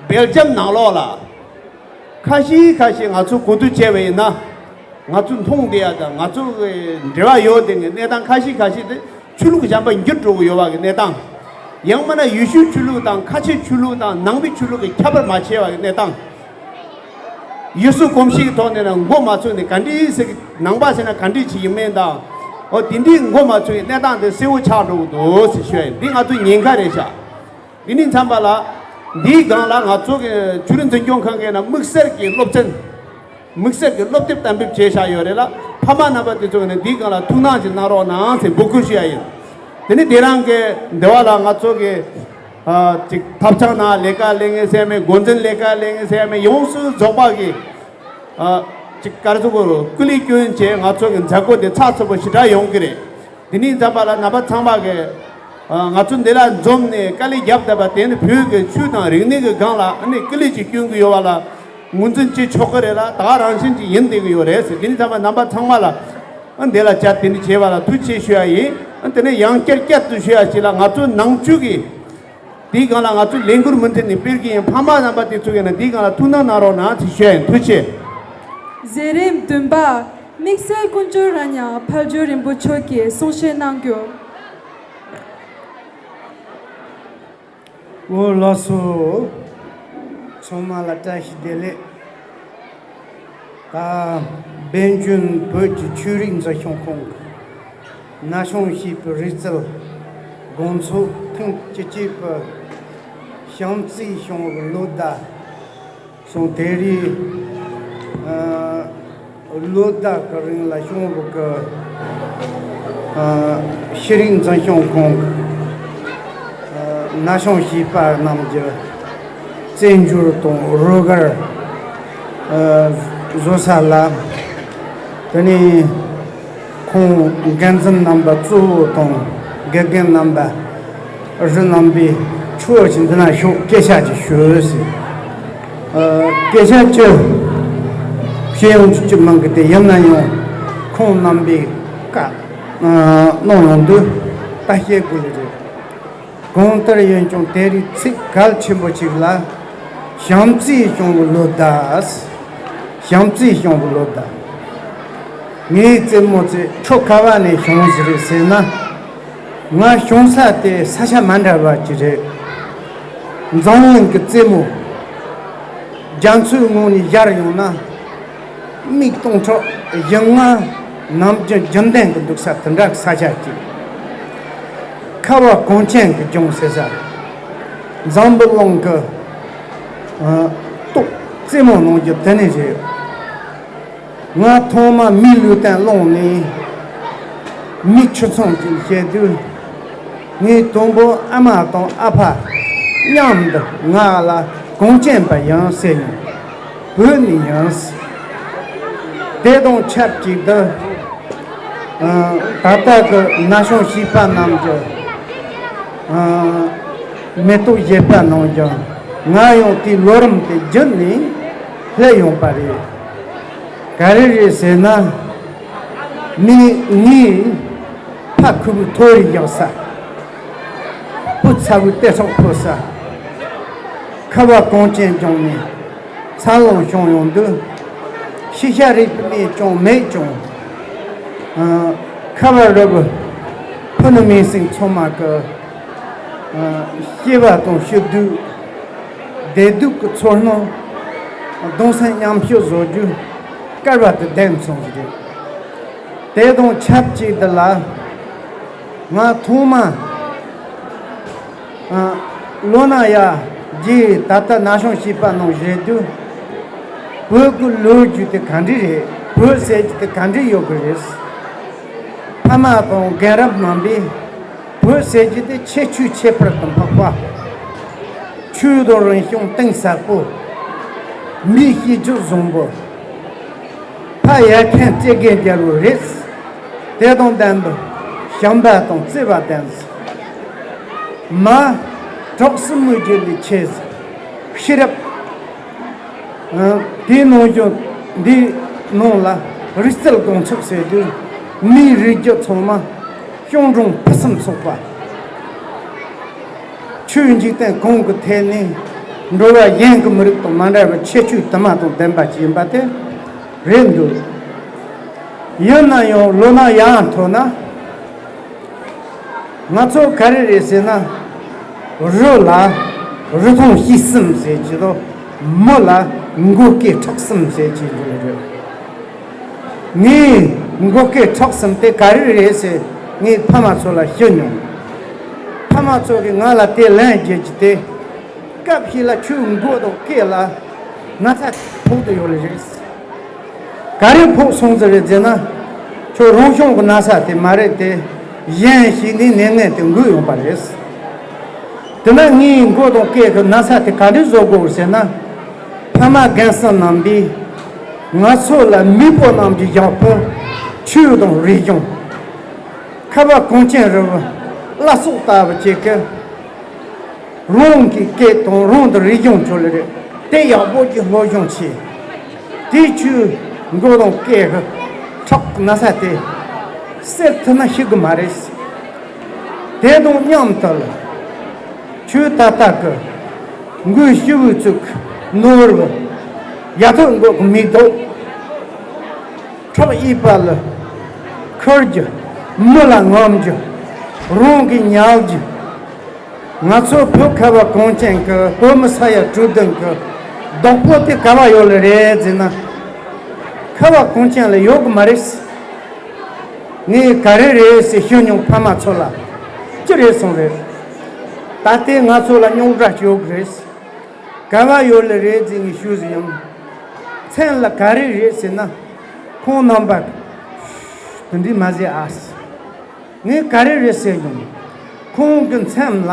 སྦེལ་ཇམ་ནང་ལོགས་ལ་ཁ་ཤས་ཁ་ཤས་ང་ཚོ་གོ་བསྡུར་བྱས་པ་ཡིན་ན། ང་ཚོ་མཐོང་བསྡད་ཡ་དང་ང་ཚོ་གི་འབྲེལ་བ་ཡོད་བསྡད་མཁན་གནས་སྟངས་ཁ་ཤས་ཁ་ཤས་དེ་ཆོས་ལུགས་གཞན་པ་འགྱུར་འགྲོ་གི་ཡོད་པ་གི་གནས་སྟངས། ཡང་མིན་ན་ཡེ་ཤུའི་ཆོས་ལུགས་དང་ཁ་ཆེའི་ཆོས་ལུགས་དང་ནང་པའི་ཆོས་ལུགས་ཀྱི་ཁྱད་པར་མ་ཕྱེ་བ་གི་གནས་སྟངས། ཡུལ་སྲོལ་གོམས་གཤིས་ཀྱི་ཐོག་ནས་ན་མགོ་མ་ཚོས་ནས་ག་འདྲའི་ཟེར་གི། ནང་པ་ཟེར་ན་ག་འདྲའི་ཅིག་ཡིན་མིན་དང་། འོ་དེ་འདྲའི་མགོ་མ་ཚོས་གནས་སྟངས་དེ་གསལ་བོ་ཆགས་འགྲོ་གི་འདུག་ཟེར་ཞུ་ཡ་ཡིན། འདི་ང་ཚོའི་ཉེན་ཁ་རེད་ཤག་དེ་ནས་མཚམས་པ་ལ། འདིའི་སྒང་ལ་ང་ཚོ་གི་ཆོས་རིག་འཛིན་སྐྱོང་ཁང་གིས་ན་དམིགས་བསལ་གྱི་སློབ་ཚན། དམིགས་བསལ་གྱི་སློབ་དེབ་གཏན་འབེབས་བྱས་བཞག་ཡོད་རེད་ལ། ཕ་མ་རྣམ་པ་དེ་ཚོ་གིས་ན་འདིའི་སྒང་ལ་ཐུགས་སྣང་ཞིག་གནང་རོགས་གནང་ཟེར་འབོད་སྐུལ་ཞུ་ཡ་ཡིན། དེ་ནས་དེ་རང་གི་འདི་བ་ལ་ང་ཚོ་གི། ཨ། ཅིག་ཐབ་ཚང་ནང་ལས་ཀ་ལས་མཁན་ཟེར་མེད། འགོ་འཛིན་ལས་ཀ་ལས་མཁན་ཟེར་མེད། ཡོངས་སུ་རྫོགས་པ་གི། ཨ། ཅིག་ག་རེ་ཟེར་དགོས་རེད། སྐུ་ལས་བསྐྱོན་བྱས་ང་ཚོ་གི་མཛད་སྒོ་དེ་ཚགས་ཚུད་པོ་ཞེ་དྲག་ཡོང་གི་རེད། དེ་ནས་མཚམས་པ་ལ་རྣམ་པ་ཚང་མ་གིས། ཨ། ང་ཚོ་འདི་ལ་འཛོམས་ནས་དཀའ་ལས་བརྒྱབ་བསྡད་པ་དེ་ནི་བོད་ཀྱི་ཆོས་དང་རིག་གནས་ཀྱི་སྒང་ལ་ཨ་ནི་སྐུ་ལས་ཅིག་བསྐྱོན་གྱི་ཡོད་པ་ལ་ངོས་འཛིན་བྱེད་ཆོག་གི་རེད་ལ། ད་ག་རང་བཞིན་ཅིག་ཡིན་བསྡད་ཀྱི་ཡོད་རེད་ཟེར། དེ་ནས་མཚམས་པ་རྣམ་པ་ཚང་མ་ལ་ཨ་འདི་ལ་བཅར་དེ་འདྲ་བྱས་པ་ལ་ཐུགས་རྗེ་ཆེ་ཞུ་ཡ་ཡིན། ཨ་དེ་ནས་ཡང་བསྐྱར་བསྐྱར་དུ་ཞུ་ཡ་ཞིག་ལ། ང་ཚོ་ནང་ཆོས་ཀྱི་དེའི་སྒང་ལ་ང་ཚོ་ལས་འགུལ་མུ་མཐུད་ནས་སྤེལ་གྱི་ཡིན། ཕ་མ་རྣམ་པ་དེ་ཚོ་ཡིན་ན་དེའི་སྒང་ལ་ཐུགས་སྣང་གནང་རོགས་གནང་ཟེར་ཞུ་ཡ་ཡིན། ཐུགས་རྗེ་ཆེ། མཛད་རིམ་བདུན་པ། དམིགས་བསལ་ཀུན་སྤྱོད་ར་ཉག་ཕ་ཇོ་རིན་པོ་མཆོག་གིས་གསུང་བཤད་གནང་རྒྱུ། འོ་ལགས་སོ། ཚང་མ་ལ་བཀྲ་ཤིས་བདེ་ལེགས། ད་སྦེལ་ཇམ་བོད་ཀྱི་ཆོས་རིག་འཛིན་སྐྱོང་ཁང་གི་ན་གཞོན་ཞེས་པའི་རིག་རྩལ་དགོང་ཚོགས་ཐེངས་བཅུ་གཅིག་པའི་བྱམས་བརྩེའི་བྱུང་བའི་ལོ་ཟླ་སོང་། དེ་རིང་ལོ་ཟླ་གི་རིང་ལ་བྱུང་བའི་གི་ཤེས་རིག་འཛིན་སྐྱོང་ཁང་གི་ན་གཞོན་གཞིས་པ་རྣམས་ཀྱི་རྩེད་འཇོར་དང་རོལ་གར་བཟོ་ས་ལ། དེ་ནས་ཁོང་འགན་འཛིན་རྣམ་པ་གཙོ་བོ་དང་དགེ་རྒན་རྣམ་པ་རི་རྣམ་པའི་ཆོས་ཀྱི་འདི་ན་ཤོག་སྐད་ཆ་ཅིག་ཞུ་ཟེར། ཨ། སྐད་ཆ་ཅི་བཤད་ཡོང་རྒྱུ་མང་གི། དེ་ཡིན་ན་ཡང་ཁོང་རྣམ་པས་བཀའ་གནང་ཡོང་དུས་ད་བཤད་དགོས་ལེ་རེད། གང་ལྟར་ཡིན་ཀྱང་དེ་རིང་ཚིག་གལ་ཆེན་པོ་ཅིག་ལ་བྱམས་བརྩེའི་བྱུང་བའི་ལོ་ཟླ། བྱམས་བརྩེའི་བྱུང་བའི་ལོ་ཟླ། ངའི་རྩེད་མོ་ཚོས་ཁྲོ་ག་བ་ནས་བྱུང་ཟིག་རེད་ཟེར་ན། ང་བྱུང་ས་དེ་ས་ཆ་མ་འདྲ་བ་ཅིག་རེད། འཛམ་གླིང་གི་རྩེད་མོ་རྒྱ་མཚོའི་ངོས་ནས་བཞར་ཡོང་ན། མིག་སྟོང་ཕྲག་བཞི་ལྔ་ནམ་རྒྱུན་རྒྱུན་ལྡན་གྱི་འདུག་ས་དེ་འདྲ་གི་ས་ཆ་ཅིག་ཁ་བ་གངས་ཅན་གྱི་ལྗོངས་ཟེར་ས། འཛམ་བུ་གླིང་གི་ཨ་ཏོག་རྩེད་མོ་གནང་རྒྱུ་དེ་ནས་རེད། ང་ཐོག་མ་མིའི་ལུས་རྟེན་བླངས་ནས་མིའི་ཆུ་ཚང་ཅིག་བཤད་དུས། ངའི་དང་པོ་ཨ་མ་དང་ཨ་ཕ་མཉམ་དུ་ང་ལ་གངས་ཅན་པ་ཡིན་ཟེར་ཡོང་། བོད་ནས་ཡིན། དེ་དང་ཆབས་ཅིག་ཏུ་ཨ་ད་ལྟ་གི་ན་གཞོན་གཞིས་པ་རྣམས་ཀྱི་ཨ་མེ་ཏོག་བཞད་པ་གནང་རྒྱུ། ང་ཡང་དེའི་ལོ་རིམ་དེ་བརྒྱུད་ནས་སླེབས་ཡོང་པ་རེད། ག་རེ་རེད་ཟེར་ན། མི་ངའི་ཕ་ཁུ་བོའི་ཐོ་རེ་བཞག་ས། སྤུ་ཚ་བོའི་ལྟེ་ཁྲག་ཕོ་ས། ཁ་བ་གངས་ཅན་ལྗོངས་ནས་འཚར་ལོངས་བྱུང་ཡོང་དུས། ཤེས་བྱ་རིག་པ་མེད་ཀྱང་མེད་ཀྱང་། ཨ། ཁ་བ་རི་བོ་ཕུ་ནུ་མིང་སྲིང་ཚང་མ་གི། ཨ། སྐྱེ་བ་དང་སྐྱིད་སྡུག་བདེ་སྡུག་གི་ཚོར་སྣང་། གདུང་སེམས་མཉམ་སྐྱེད་བཟོ་རྒྱུ་སྐལ་བ་དེ་ལྡན་སོང་ཟིག་རེད། དེ་དང་ཆབས་ཅིག་འདི་ལ། ང་ཐོག་མ། ཨ། ལོ་ན་ཡ་རྗེས་ད་ལྟ་ན་གཞོན་བྱིས་པ་ནང་བཞུགས་དུས། བོད་ཀྱི་ལོ་རྒྱུས་དེ་ག་འདྲ་རེད། བོད་ཟེར་རྒྱུ་དེ་ག་འདྲ་ཡོད་ཀྱི་རེད། ཕ་མ་དང་རྒན་རབས་རྣམ་པས་བོད་ཟེར་རྒྱུ་དེ་ཁྱད་ཆོས་ཁྱད་པར་དུ་འཕགས་པ། ཆོས་དང་རིག་གཞུང་གཏིང་ཟབ་པོ། མིའི་གཤིས་རྒྱུད་བཟང་པོ། ཕ་ཡར་འཁྱམས་ལྕེ་རྒན་རྒྱལ་པོ་རེད། དེ་དང་ལྡན་པའི་བྱམས་པ་དང་བརྩེ་བ་ལྡན། མ། གྲོགས་སུ་མོས་རྒྱུ་ལས་ཆེ། ཤེས་རབ། ཨ། དེའི་ནང་བཞིན་འདིའི་ནང་ལ་རིག་རྩལ་གོང་ཆག་ཟེར་དུས། མིའི་རིགས་རྒྱུད་ཚང་མ་གཅོང་རོང་ཕུན་སུམ་ཚོགས་པ། ཆོས་འཇིག་རྟེན་གང་གི་ཐད་ནས་འགྲོ་བ་གཞན་གྱི་མི་རིགས་དང་མ་འདྲ་བའི་ཁྱད་ཆོས་དུ་མ་དང་ལྡན་པ་ཞིག་ཡིན་པ་དེ་རེད་འདུག་ཡིན་ན་ཡང་ལོ་ན་ཡར་མཐོ་ན། ང་ཚོ་ག་རེ་རེད་ཟེར་ན། རི་ལ་རི་ཐང་སྐྱིད་གསུམ་ཟེར་གྱི་དང་། མི་ལ་མགོ་སྐེ་མཁྲེགས་གསུམ་ཟེར་གྱི་འདུག་རེད། ངའི་མགོ་སྐེ་མཁྲེགས་གསུམ་དེ་ག་རེ་རེད་ཟེར་ངའི་ཕ་མ་ཚོ་ལ་ཞུ་མྱོང་། ཕ་མ་ཚོ་གིས་ང་ལ་དེ་ལན་བརྒྱབ་རྒྱུ་དེ། སྐབས་ཤིག་ལ་ཁྱོའི་མགོ་དང་སྐེ་ལ་ན་ཚ་ཕོག་བསྡད་ཡོད་ལེ་རེད། ག་རེ་ཕོག་སོང་ཟེར་རེད་ཟེར་ན། ཁྱོད་རང་བྱུང་གི་ན་ཚ་དེ་མ་རེད་དེ། གཞན་ཞིག་ནས་ནད་ངན་དེ་འགོས་ཡོང་པ་རེད། དེ་ན་ངའི་མགོ་དང་སྐེ་གི་ན་ཚ་དེ་ག་འདྲ་བཟོ་དགོས་ཟེར་ན། ཕ་མ་རྒན་གསོ་རྣམ་པས་ང་ཚོ་ལ་མེས་པོ་རྣམས་ཀྱི་ཞབས་པོ། ཆོས་དང་རིག་གཞུང་། ཁ་བ་གངས་ཅན་རི་བོ་བླ་སྲོག་ལྟ་བུ་བྱེད་ཀྱི། རང་གི་སྐད་དང་རང་དང་རིག་གཞུང་ཆོ་ལེ་རེད། དེ་ཡག་པོ་ཅིག་སློབ་སྦྱོང་བྱས། དེ་ཆོས་མགོ་དང་སྐད་ཀྱི་ཁྲག་ན་ས་དེ་སེལ་ཐུབ་ན་ཤི་གི་མ་རེད། དེ་དང་མཉམ་དུ་ལ་ཆོས་ད་ལྟ་གི་མགོའི་ཤི་བོའི་ཚུགས་ནོར་བུ་ཡ་ཐོད་མགོ་གི་མིག་རྡོག་ཁྲག་གཡས་པ་ལ་ཁུར་རྒྱུ། མི་ལ་ངོམ་རྒྱུ། རང་གི་ཉལ་རྒྱུ། ང་ཚོ་བོད་ཁ་བ་གངས་ཅན་གྱི་བོད་མི་ས་ཡ་དྲུག་བདུན་གྱི་བདག་པོ་དེ་ག་བ་ཡོད་ལེ་རེད་ཟེར་ན། ཁ་བ་གངས་ཅན་ལ་ཡོད་གི་མ་རེད། ངས་ག་རེ་རེད་ཟེར་ཞུ་མྱོང་ཕ་མ་ཚོ་ལ། ཅི་རེད་སོང་རེད། ད་ལྟའི་ང་ཚོ་ལ་རྙོག་དྲ་ཅིག་ཡོད་གི་རེད། ག་བ་ཡོད་ལེ་རེད་ཟེར་ངས་ཞུས་ཟིན་ཡང་། མཚན་ལ་ག་རེ་རེད་ཟེར་ན། ཁོང་རྣམ་པ་དེ་འདྲས་མ་ཟེར་ཨ། ངས་ག་རེ་རེད་ཟེར་ཡང་། ཁོང་གི་མཚན་ལ་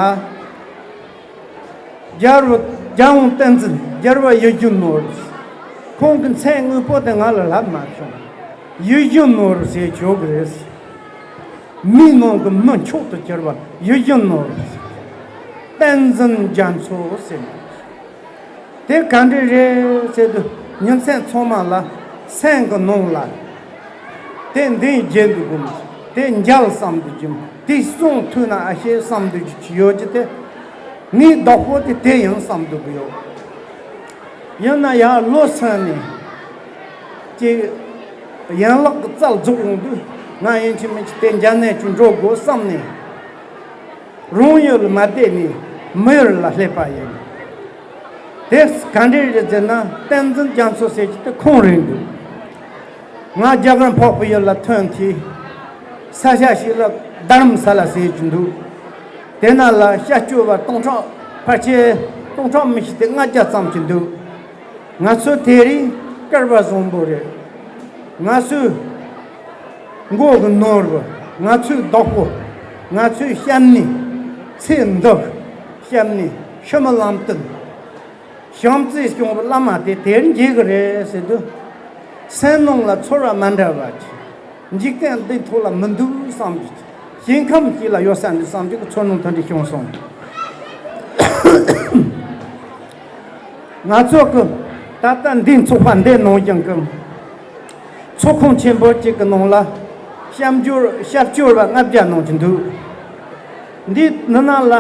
རྒྱལ་བ་རྒྱལ་དབང་བསྟན་འཛིན་རྒྱལ་བ་ཡིད་བཞིན་ནོར་བུ། ཁོང་གི་མཚན་དངོས་པོ་དེ་ང་ལ་ལབ་མ་བྱུང་། ཡིད་བཞིན་ནོར་བུ་ཟེར་ཆོག་གི་རེད། མིའི་ནང་གི་མི་མཆོག་ཏུ་གྱུར་པ་ཡིད་བཞིན་ནོར་བུ། བསྟན་འཛིན་རྒྱ་མཚོ་ཟེར་ནས། དེ་ག་འདྲ་རེད་ཟེར་དུས་ཉིན་མཚན་ཚང་མ་ལ་སེམས་ཀྱི་ནང་ལ། དེ་འདི་བརྗེད་འདུག་གམ། དེ་མཇལ་བསམ་འདུག་གམ། དེ་གསུང་ཐོས་ན་ཨ་ཤེས་བསམ་འདུག་གི་ཡོད་ཀྱི་དེ། ངའི་བདག་པོ་དེ་དེ་ཡིན་བསམ་འདུག་གི་ཡོད། ཡིན་ན་ཡང་ལོ་སོན་ནས་ཅིག་ཡན་ལག་གི་རྩལ་རྫོགས་ཡོང་དུས། ང་ཡིན་གཅིག་མིན་གཅིག་དེ་མཇལ་ནས་ཅིག་འགྲོ་དགོས་བསམ་ནས། རང་ཡུལ་ལ་མ་བསྡད་ནས་མི་ཡུལ་ལ་སླེབས་པ་ཡིན། དེ་ག་འདྲས་རེད་ཟེར་ན། བསྟན་འཛིན་རྒྱ་མཚོ་ཟེར་གྱི་དེ་ཁོང་རེད་འདུག་ང་རྒྱ་གར་འཕགས་པའི་ཡུལ་ལ་ཐོན་དུས། ས་ཆ་ཞིག་ལ་རྡ་རམ་ས་ལ་ཟེར་གྱི་འདུག་དེ་ན་ལ་སྐྱབས་བཅོལ་བ་སྟོང་ཕྲག་ཕལ་ཆེར་སྟོང་ཕྲག་མི་ཞིག་དེ་ལྔ་བརྒྱ་ཙམ་ཞིག་འདུག་ང་ཚོ་དེ་རིང་སྐལ་བ་བཟང་པོ་རེད། ང་ཚོའི་མགོ་གི་ནོར་བུ། ང་ཚོའི་བདག་པོ། ང་ཚོའི་སྐྱབས་གནས། ཚེ་འདི་སྐྱབས་གནས་ཤི་མི་ལམ་སྟོན། བྱམས་བརྩེས་སྐྱོང་བའི་བླ་མ་དེ་དེར་འགྱེལ་གི་རེད་ཟེར་དུས། སེམས་ནང་ལ་ཚོར་བ་མ་འདྲ་བ་ཅིག་འཇིག་རྟེན་འདིའི་ཐོག་ལ་མི་འདུག་བསམ་གྱི། ཞིང་ཁམས་ཤིག་ལ་ཡོད་ས་འདུག་བསམ་གྱི་ཚོར་སྣང་དེ་འདྲ་བྱུང་སོང་། ང་ཚོ་གི་ད་ལྟ་འདིའི་ཚོགས་པ་འདི་ནང་བཞིན་གི་ཚོགས་ཁང་ཆེན་པོ་གཅིག་གི་ནང་ལ་སྐྱབས་འཇུག་སྐྱབས་བཅོལ་བ་ལྔ་བརྒྱ་ནང་བཞིན་འདུག། འདི་ནི་ནང་ལ་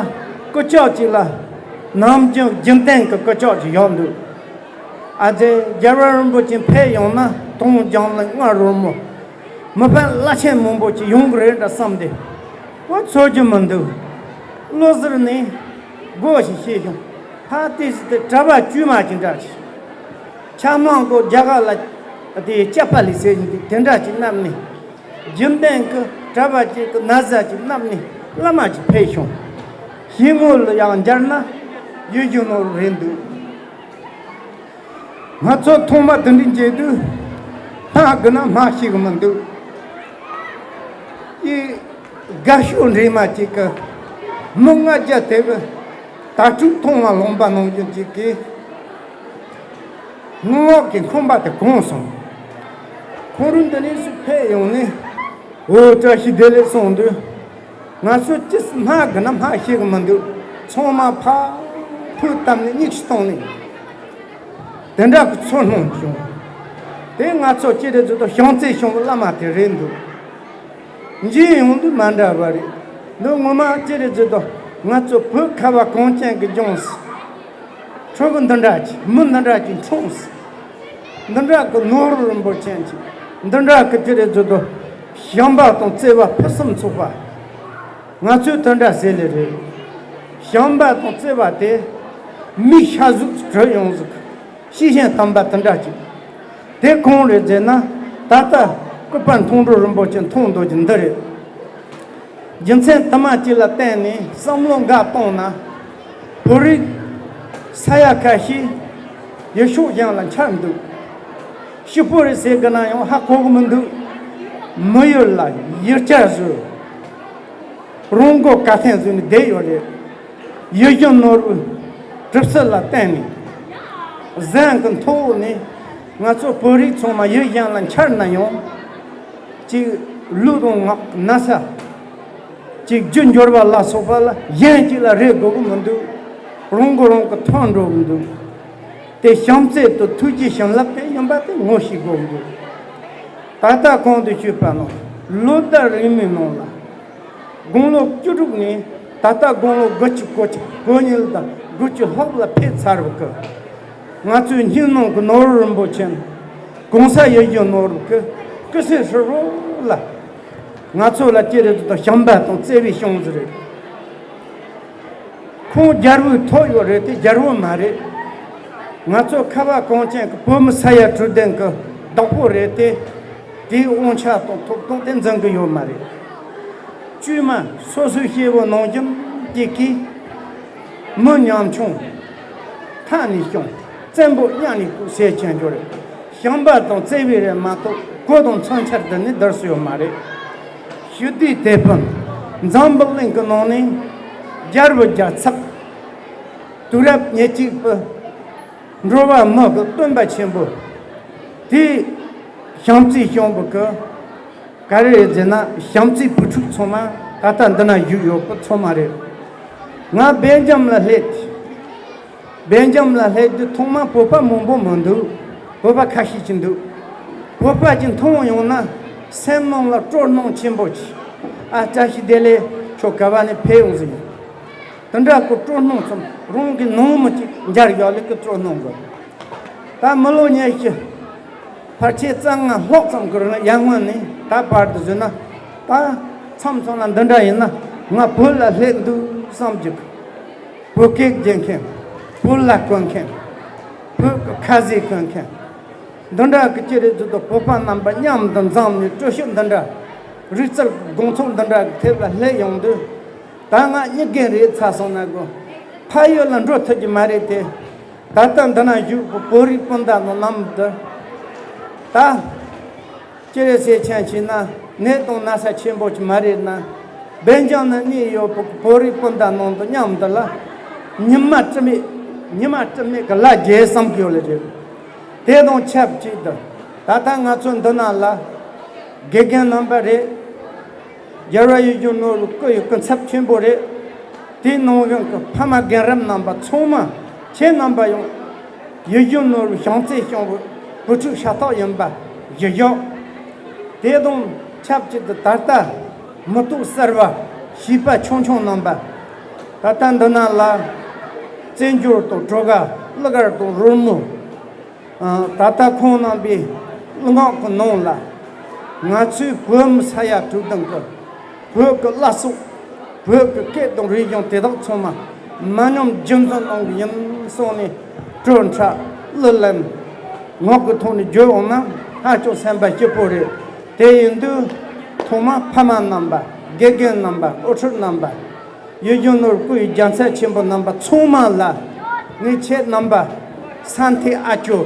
སྐུ་ཅག་ཅིག་ལ་ནམ་རྒྱུན་རྒྱུན་ལྡན་གྱི་སྐུ་ཅག་ཅིག་ཡོད་འདུག། ཨ་ཙི་རྒྱལ་བ་རིན་པོ་ཆེ་ཕེབས་ཡོང་ན་དུང་ལྗང་ལ་མངར་རོལ་མོ། མི་ཕམ་བླ་ཆེན་མང་པོ་ཅིག་ཡོང་གི་རེད་འདྲ་བསམ་སྟེ། འོ་ཚོར་རྒྱུ་མི་འདུག། བློ་གཟུར་ནས་སྒོ་ཞིག་ཕྱེས་བྱུང་། ཕ་དེ་ཟིག་དེ་གྲྭ་པ་དཀྱུས་མ་ཅིག་འདྲ་ཅིག། ཆབ་གླང་གོ་རྒྱ་གར་ལ་དེ་སྐྱབས་པ་ལི་ཟེར་བཞིན་དེ་དེ་འདྲ་ཅིག་མནབས་ནས། རྒྱུན་ལྡན་གྱི་གྲྭ་པ་ཅིག་གི་ན་བཟའ་ཅིག་མནབས་ནས་བླ་མ་ཅིག་ཕེབས་བྱུང་། ཞལ་ངོ་ལ་ཡང་མཇལ་ན་ཡུལ་གཞུང་ནོར་རེད་འདུག། ང་ཚོ་ཐོག་མ་དེ་འདྲ་མཇལ་དུས་སྨྲ་དགོས་ན་སྨྲ་ཤེས་ཀྱི་མི་འདུག། ཨི་དགའ་ཤོས་འདྲེས་མ་ཅིག་གི་མི་ལྔ་བརྒྱ་དེ་གི་དྭ་ཕྲུག་མཐོང་བ་ལོང་པ་ནང་བཞིན་ཅིག་གིས་ངག་གི་ཁང་པ་དེ་གང་སོང་། ཁོང་རང་འདི་ནས་སུ་ཕེབས་ཡོང་ནས་འོ་བཀྲ་ཤིས་བདེ་ལེགས་གསུངས་དུས། ང་ཚོས་ཅི་སྨྲ་གི་ན་སྨྲ་ཤེས་གི་མི་འདུག། ཚང་མ་ཕར་ཕུད་བཏབ་ནས་མིག་ཆུ་བཏང་ནས་དེ་འདྲ་གི་ཚོར་སྣང་བྱུང་། དེ་ང་ཚོ་ཅི་རེད་ཟེར་དུས་བྱང་རྩེ་གཞུང་གི་བླ་མ་དེ་རེད་འདུག། མཇལ་ཡོང་དུས་མ་འདྲ་བ་རེད། འདི་ངོ་མ་ཅི་རེད་ཟེར་དུས་ང་ཚོ་བོད་ཁ་བ་གངས་ཅན་གྱི་ལྗོངས་སུ། ཕྲུ་གུ་འདི་འདྲ་ཅིག་མི་འདི་འདྲ་ཅིག་འཁྲུངས། འདི་འདྲ་གི་ནོར་བུ་རིན་པོ་ཆེ་ཅིག། འདི་འདྲ་གི་ཅི་རེད་ཟེར་དུས་བྱམས་པ་དང་བརྩེ་བ་ཕུན་སུམ་ཚོགས་པ། ང་ཚོས་དེ་འདྲ་ཟེར་ལེ་རེད། བྱམས་པ་དང་བརྩེ་བ་དེ་མིག་ཤ་ཟུག་གྲོལ་ཡོང་ཟིག། ཤེས་བཞིན་དམ་པ་དེ་འདྲ་ཅིག། དེ་གང་རེད་ཟེར་ན། ད་ལྟ་སྐུ་པར་མཐོང་གྲོལ་རིན་པོ་ཆེ་མཐོང་འདོད་ཀྱི་འདི་རེད། རྒྱུ་མཚན་དུ་མ་གཅིག་ལ་བརྟེན་ནས་བསམ་བློ་འགའ་བཏང་ན། བོད་རིགས་ས་ཡ་ཁ་ཤས་ཡུལ་ཕྱོགས་གཞན་ལ་འཁྱར་འདུག། ཕྱུག་པོ་རེད་ཟེར་གི་ན་ཡང་ཧ་གོ་གི་མི་འདུག། མི་ཡུལ་ལ་ཡུལ་གྱར་བཟོས། རང་མགོ་ག་ཐེན་བཟོས་ནས་བསྡད་ཡོད་རེད། ཡུལ་གཞུང་ནོར་བུའི་གྲིབ་བསིལ་ལ་བརྟེན་ནས། གཟན་གྱི་མཐོ་འོག་ནས་ང་ཚོ་བོད་རིགས་ཚང་མ་ཡུལ་གཞན་ལ་འཁྱར་ན་ཡང་། གཅིག་ལུས་དང་ངག་ན་ཚ། གཅིག་རྒྱུ་འབྱོར་པ་ལ་སོགས་པ་ལ་གཞན་གཅིག་ལ་རེ་དགོས་ཀྱི་མི་འདུག། རང་མགོ་རང་གིས་ཐོན་འགྲོ་གི་འདུག། དེ་བྱམས་བརྩེ་དང་ཐུགས་རྗེའི་བྱིན་རླབས་དེ་ཡིན་པ་དེ་ངོ་ཤེས་དགོས་འདུག། ད་ལྟ་གོང་དུ་ཞུས་པ་ནང་ལོ་ཟླ་རིང་མོའི་ནང་ལ། དགུང་ལོ་བཅུ་དྲུག་ནས་ད་ལྟ་དགུང་ལོ་དགུ་བཅུ་གོ་གཅིག་གོ་གཉིས་དང་དགུ་བཅུ་ལྷག་ལ་ཕེབས་ཚར་བ་གི། ང་ཚོའི་སྙིང་ནང་གི་ནོར་བུ་རིན་པོ་ཆེ་གོང་ས་ཡིད་བཞིན་ནོར་བུ་གི་སྐུ་ཚེ་ཧྲིལ་བོ་ལ། ང་ཚོ་ལ་ཅི་རེད་དུ་བྱམས་པ་དང་བརྩེ་བའི་བྱུང་ཟིག་རེད། ཁོང་རྒྱལ་པོའི་ཐོག་ཡོད་རེད་དེ་རྒྱལ་པོ་མ་རེད། ང་ཚོ་ཁ་བ་གངས་ཅན་གྱི་བོད་མི་ས་ཡ་དྲུག་བདུན་གྱི་བདག་པོ་རེད་དེ། དེའི་དབང་ཆ་དང་ཐོབ་ཐང་དེ་འཛིན་གྱི་ཡོད་མ་རེད། བཅོས་མ་སོ་སོའི་སྐྱེ་བོ་ནང་བཞིན་གྱི་གིས། མི་ཉམ་ཆུང་མཐའ་ནས་སྐྱོང་། བཙན་པོ་གཉའ་ནས་བཀུག་ཟེར་ཁྱེད་འབྱོར། བྱམས་པ་དང་བརྩེ་བའི་རེད་མ་གཏོགས་གོ་དང་མཚོན་ཆ་འདི་ནི་བསྡུར་སྲོལ་ཡོད་མ་རེད། ཞི་བདེའི་དེད་དཔོན་འཛམ་བུ་གླིང་གི་ནང་ནས་རྒྱལ་པོ་རྒྱལ་ཚབ། དུས་རབས་ཉེར་གཅིག་པའི་འགྲོ་བ་མི་གི་སྟོན་པ་ཆེན་པོ། དེའི་བྱམས་བརྩེའི་གཞུང་གི་ག་རེ་རེད་ཟེར་ན་བྱམས་བརྩེའི་བུ་ཕྲུག་ཚང་མ་ད་ལྟ་འདི་ན་བཞུགས་ཡོད་པ་ཚང་མ་རེད། ང་སྦེལ་ཇམ་ལ་སླེབས། སྦེལ་ཇམ་ལ་སླེབས་དུས་ཐོག་མ་བོད་པ་མང་པོ་མི་འདུག། བོད་པ་ཁ་ཤས་ཅིག་འདུག། བོད་པ་ཅིག་མཐོང་ཡོང་ན་སེམས་ནང་ལ་སྤྲོ་སྣང་ཆེན་པོ་ཅིག། ཨ་བཀྲ་ཤིས་བདེ་ལེགས། ཁྱོད་ག་བ་ནས་ཕེབས་ཡོང་ཟིན། དེ་འདྲ་གི་སྤྲོ་སྣང་ཙམ་རང་གི་ནང་མི་ཅིག་འབྱར་ཡག་ལེ་གི་སྤྲོ་སྣང་གི། ད་མི་ལོ་ཉི་ཤུ། ཕལ་ཆེར་རྩ་ལྔ་ལྷག་ཙམ་གི་རིང་ཡར་སྔོན་ནས་ད་བར་དུ་བཟོས་ན། ད་མཚམས་མཚམས་ལ་འདི་འདྲ་ཡིན་ན་ང་བོད་ལ་སླེབས་འདུག་བསམ་རྒྱུ། བོད་སྐད་རྒྱག་མཁན། བོད་ལྭ་གོན་མཁན། བོད་ཀྱི་ཁ་ཟས་གོན་མཁན། འདི་འདྲ་གི་ཅི་རེད་ཟེར་དུས་བོད་པ་རྣམ་པ་མཉམ་དུ་འཛོམས་ནས་སྤྲོ་སྐྱིད་འདི་འདྲ། རིག་རྩལ་གི་དགོང་ཚོགས་འདི་འདྲ་གི་ཐད་ལ་སླེབས་ཡོང་དུས། ད་ང་གཉིད་རྒན་རེད་ཚར་སོང་ན་དགོས། ཕ་ཡུལ་ལ་འགྲོ་ཐུབ་ཀྱི་མ་རེད་དེ། ད་ལྟ་འདི་ན་བཞུགས་པའི་བོད་རིགས་སྤུན་ཟླ་ནང་ནམ་དུ། ད། ཅི་རེད་ཟེར་ཆ་བྱས་ན་ནད་དང་ན་ཚ་ཆེན་པོ་ཅིག་མ་རེད་ན། སྦེལ་ཇམ་ན་གནས་ཡོད་པའི་བོད་རིགས་སྤུན་ཟླ་ནང་དུ་མཉམ་དུ་ལ། ཉི་མ་དྲི་མེད། ཉི་མ་དྲི་མེད་ཀྱི་ལ་རྒྱལ་བསམ་གི་ཡོད་ལེ་རེད། དེ་དང་ཆབས་ཅིག་ཏུ། ད་ལྟ་ང་ཚོ་འདི་ན་ལ། དགེ་རྒན་རྣམ་པ་རེད། རྒྱལ་བ་ཡིད་བཞིན་ནོར་བུ་སྐུ་ཡི་སྐུ་ཚབ་ཆེན་པོ་རེད། དེའི་ནང་བཞིན་གྱི་ཕ་མ་རྒན་རབས་རྣམ་པ་ཚང་མ་ཁྱེད་རྣམ་པ་ཡང་ ཡིད་བཞིན་ནོར་བུ་བྱམས་བརྩེ་བྱུང་བའི་བུ་ཕྲུག་ཤ་སྟག་ཡིན་པ་གཞི་བཞག་དེ་དང་ཆབས་ཅིག་ཏུ་ད་ལྟ་མི་ཐོག་གསར་བ་བྱིས་པ་ཆུང་ཆུང་རྣམ་པ། ད་ལྟ་འདི་ན་ལ་རྩེད་འཇོར་དང་བྲོ་ག་གླུ་གར་དང་རོལ་མོ། ད་ལྟ་ཁོང་རྣམ་པའི་གླུ་ངག་གི་ནང་ལ་ང་ཚོའི་བོད་མི་ས་ཡ་དྲུག་བདུན་གྱི་བོད་ཀྱི་བླ་སྲོག་བོད་ཀྱི་སྐད་དང་རིག་གཞུང་དེ་དག་ཚང་མ་མ་ཉམས་རྒྱུན་འཛིན་གནང་གི་ཡིན་གསུངས་ནས་བྲོ་འཁྲབ་གླུ་ལེན། ངག་གི་ཐོག་ནས་བརྗོད་འོང་ན་ཧ་ཅང་སེམས་པ་སྐྱིད་པོ་རེད། དེ་ཡིན་དུས་ཐོག་མ་ཕ་མ་རྣམ་པ། དགེ་རྒན་རྣམ་པ། དབུ་ཁྲིད་རྣམ་པ། ཡིད་བཞིན་ནོར་བུའི་རྒྱལ་མཚན་ཆེན་པོ་རྣམ་པ་ཚང་མ་ལ་ངས་ཁྱེད་རྣམ་པ་ས་མཐའི་ཨ་ཅོ།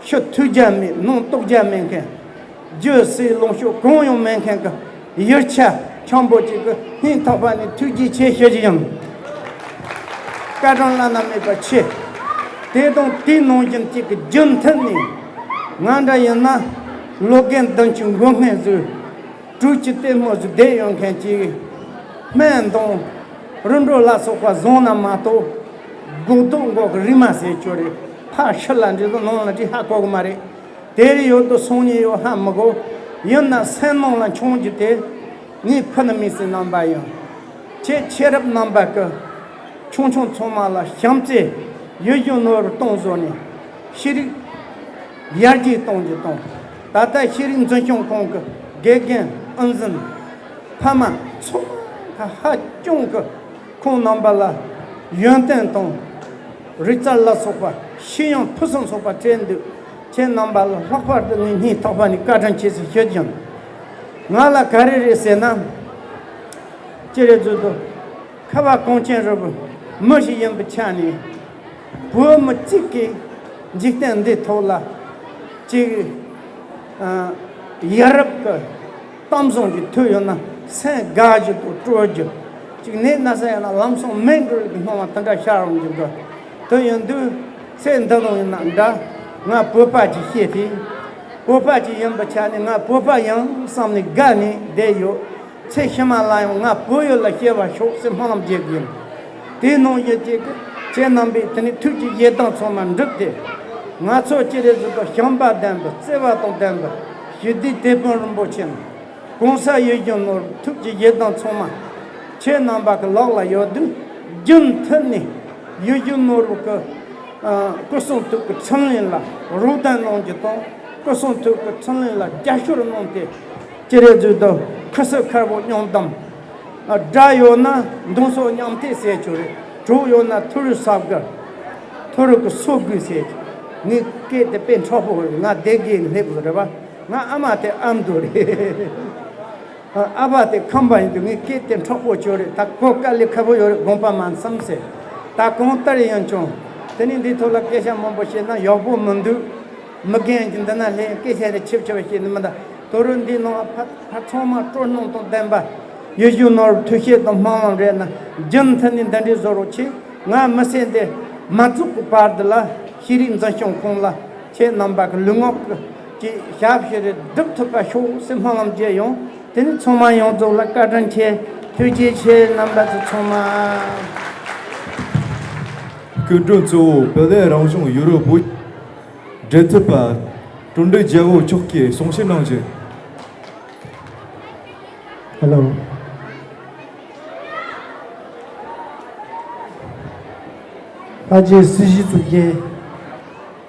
ཕྱི་ཐུགས་རྒྱ་མེད་ནང་རྟོགས་རྒྱ་མེད་མཁན། རྒྱུ་སྲིད་ལོངས་སྤྱོད་གང་ཡང་མེད་མཁན་གྱི་ཡུལ་ཆ་འཁྱམ་པོ་ཅིག་གི་སྙིང་ཐག་པ་ནས་ཐུགས་རྗེ་ཆེ་ཞུ་རྒྱུ་ཡིན། བཀའ་དྲིན་བླ་ན་མེད་པ་ཆེ། དེ་དང་དེའི་ནང་བཞིན་གཅིག་གི་རྒྱུན་མཐུད་ནས་ང་འདྲ་ཡིན་ན་ལོ་རྒན་བདུན་ཅུ་འགོར་མཁན་ཟིག་གྲུ་གཅིག་ལྟད་མོ་ཟིག་བསྡད་ཡོད་མཁན་གྱི་སྨན་དང་རིམ་གྲོ་ལ་སོགས་པ་བཟུང་ན་མ་གཏོགས་སྒོག་རྡོག་འགོག་གི་རིལ་མ་ཟེར་ཆོག་རེད། ཕར་ཕྱི་ལ་འདྲི་དང་ནང་ལ་འདྲི་ཧ་གོ་གི་མ་རེད། དེ་རེ་ཡོད་དོ་སོང་ཉེ་ཡོད་ཧ་མི་གོ། ཡིན་ན་སེམས་ནང་ལ་མཆོང་རྒྱུ་དེ་ངའི་ཕུ་ནུ་མི་སེར་རྣམ་པ་ཡིན། ཁྱེད་ཆེ་རབས་རྣམ་པ་གི་ཆུང་ཆུང་ཚང་མ་ལ་བྱམས་བརྩེ་ཡིད་བཞིན་ནོར་བུ་གཏོང་བཟོ་ནས་ཤེས་རིག་ཡར་རྒྱས་གཏོང་རྒྱུ་དང་། ད་ལྟ་ཤེས་རིག་འཛིན་སྐྱོང་ཁང་གི་དགེ་རྒན་ཨང་འཛིན་ཕ་མ་ཚོ་ཧ་ཅང་གི་ཁོང་རྣམ་པ་ལ་ཡོན་ཏན་དང་རིག་རྩལ་ལ་སོགས་པ་ཤེས་ཡོན་ཕུན་སུམ་ཚོགས་པ་སྤྲད་འདུག་ཁྱེད་རྣམ་པ་ལ་ལྷག་པར་དུ་ངས་སྙིང་ཐག་པ་ནས་བཀའ་དྲིན་ཆེ་ཟེར་ཞུ་རྒྱུ་ཡིན། ང་ལ་ག་རེ་རེད་ཟེར་ན། ཅི་རེད་ཟེར་དུས། ཁ་བ་གངས་ཅན་རི་བོའི་མི་ཞིག་ཡིན་པའི་ཆ་ནས། བོད་མི་གཅིག་གིས་འཇིག་རྟེན་འདིའི་ཐོག་ལ་གཅིག་ཨ། ཡ་རབས་ཀྱི་གཏམ་བཟང་ཅིག་ཐོས་ཡོང་ན་སེམས་དགའ་རྒྱུ་དང་སྤྲོ་རྒྱུ། གཅིག་ནད་ན་ཚ་ཡོང་ན་ལམ་སང་མེད་འགྲོ་ཡི་གི་སྣང་བ་དེ་འདྲ་ཤར་ཡོང་རྒྱུ་འདུག་དེ་ཡིན་དུས་ཚེ་འདི་ལོ་ཡིན་ན་འདྲ། ང་བོད་པ་ཅིག་ཤེས་ཏེ། བོད་པ་ཅིག་ཡིན་པའི་ཆ་ནས་ང་བོད་པ་ཡིན་བསམ་ནས་དགའ་ནས་བསྡད་ཡོད། ཚེ་ཕྱི་མ་ལ་ཡང་ང་བོད་ཡུལ་ལ་སྐྱེ་བར་ཤོག་ཟེར་སྨོན་ལམ་རྒྱག་གི་ཡིན། དེའི་ནང་བཞིན་གཅིག་གི་ཁྱེད་རྣམ་པས་དེ་ནས་ཐུགས་ཀྱི་ཡི་དམ་ཚང་མ་འགྲུབ་སྟེ། ང་ཚོ་ཅི་རེད་ཟེར་དུས་བྱམས་པ་ལྡན་པའི་བརྩེ་བ་དང་ལྡན་པའི་ཞི་བདེའི་དེད་དཔོན་རིན་པོ་ཆེ་ནི་གོང་ས་ཡིད་བཞིན་ནོར་བུ་ཐུགས་ཀྱི་ཡི་དམ་ཚང་མ་ཁྱེད་རྣམ་པ་གི་ལག་ལ་ཡོད་དུས་རྒྱུན་མཐུད་ནས་ཡིད་བཞིན་ནོར་བུ་གི་སྐུ་གསུང་ཐུགས་ཀྱི་ཕྲིན་ལས་ལ་རོགས་དན་གནང་རྒྱུ་དང་། སྐུ་གསུང་ཐུགས་ཀྱི་ཕྲིན་ལས་ལ་རྒྱབ་སྐྱོར་གནང་སྟེ། ཅི་རེད་ཟེར་དུས་ཁུ་སིམ་ཁེར་པོ་མཉམ་དམ། དགྲ་ཡོད་ན་མདུང་སོགས་མཉམ་ཐེག་ཟེར་ཆོག་རེད། གྲོགས་ཡོད་ན་ཐུ་རུ་ས་དགའ། ཐུ་རུ་གི་སོ་དགོས་ཟེར་ཆོག་ངའི་སྐད་དེ་དཔེ་འཁྲོག་པོ་རེད། ང་སྡེ་དགེ་སླེབས་དགོས་རེད་པ། ང་ཨ་མ་དེ་ཨ་མདོ་རེད། ཨ་ཕ་དེ་ཁམས་པ་ཡིན་དུས་ངའི་སྐད་དེ་འཁྲོག་པོ་ཆོག་རེད། ད་གོ་དཀའ་ལས་ཁག་པོ་ཡོད་རེད། དགོངས་པ་མ་ཚོམ་ཟེར། ད་གང་ལྟར་ཡིན་ཀྱང་དེ་ནས་འདིའི་ཐོག་ལ་སྐད་ཆ་མང་པོ་བཤད་ན་ཡག་པོ་མི་འདུག་མི་རྒན་གྱི་འདི་ན་ལྷན་སྐད་ཆ་རེ་ཆིབ་ཆིབ་བཤད་ནི་མི་འདུག་དོ་རུ་འདིའི་ནང་ཕ་ཕ་ཚང་མ་སྤྲོ་སྣང་དང་ལྡན་པ་ཡིད་བཞིན་ནོར་བུ་ཐུགས་བསྐྱེད་དང་སྨོན་ལམ་རེད་ན་རྒྱུན་མཐུད་ནས་འདི་འདྲའི་བཟོ་རོགས་གྱིས། ང་མི་ཚེ་འདི་མ་རྫོགས་ཀྱི་བར་དུ་ལ་ཤེས་རིག་འཛིན་སྐྱོང་ཁང་ལ་ཁྱེད་རྣམ་པ་གི་ལུས་ངག་གི་ཞབས་ཕྱི་རེ་སྒྲུབ་ཐུབ་པ་ཤོག་ཟེར་སྨོན་ལམ་བརྒྱབ་ཡོང་། དེ་ནི་ཚང་མ་ཡོངས་རྫོགས་ལ་བཀའ་དྲིན་ཆེ། ཐུགས་རྗེ་ཆེ། རྣམ་པ་ཚོ་ཚང་མ། སྐུ་མགྲོན་གཙོ་བོ་བོད་ལས་རང་གཞུང་ཡུ་རོབ་བོད་འབྲེལ་མཐུད་པ་གྲུབ་འབྲས་རྒྱལ་པོ་མཆོག་གིས་གསུང་བཤད་གནང་རྒྱུ། ཧེ་ལོ། ལྷ་རྗེ་སྲིད་ཞིའི་གཙུག་རྒྱན།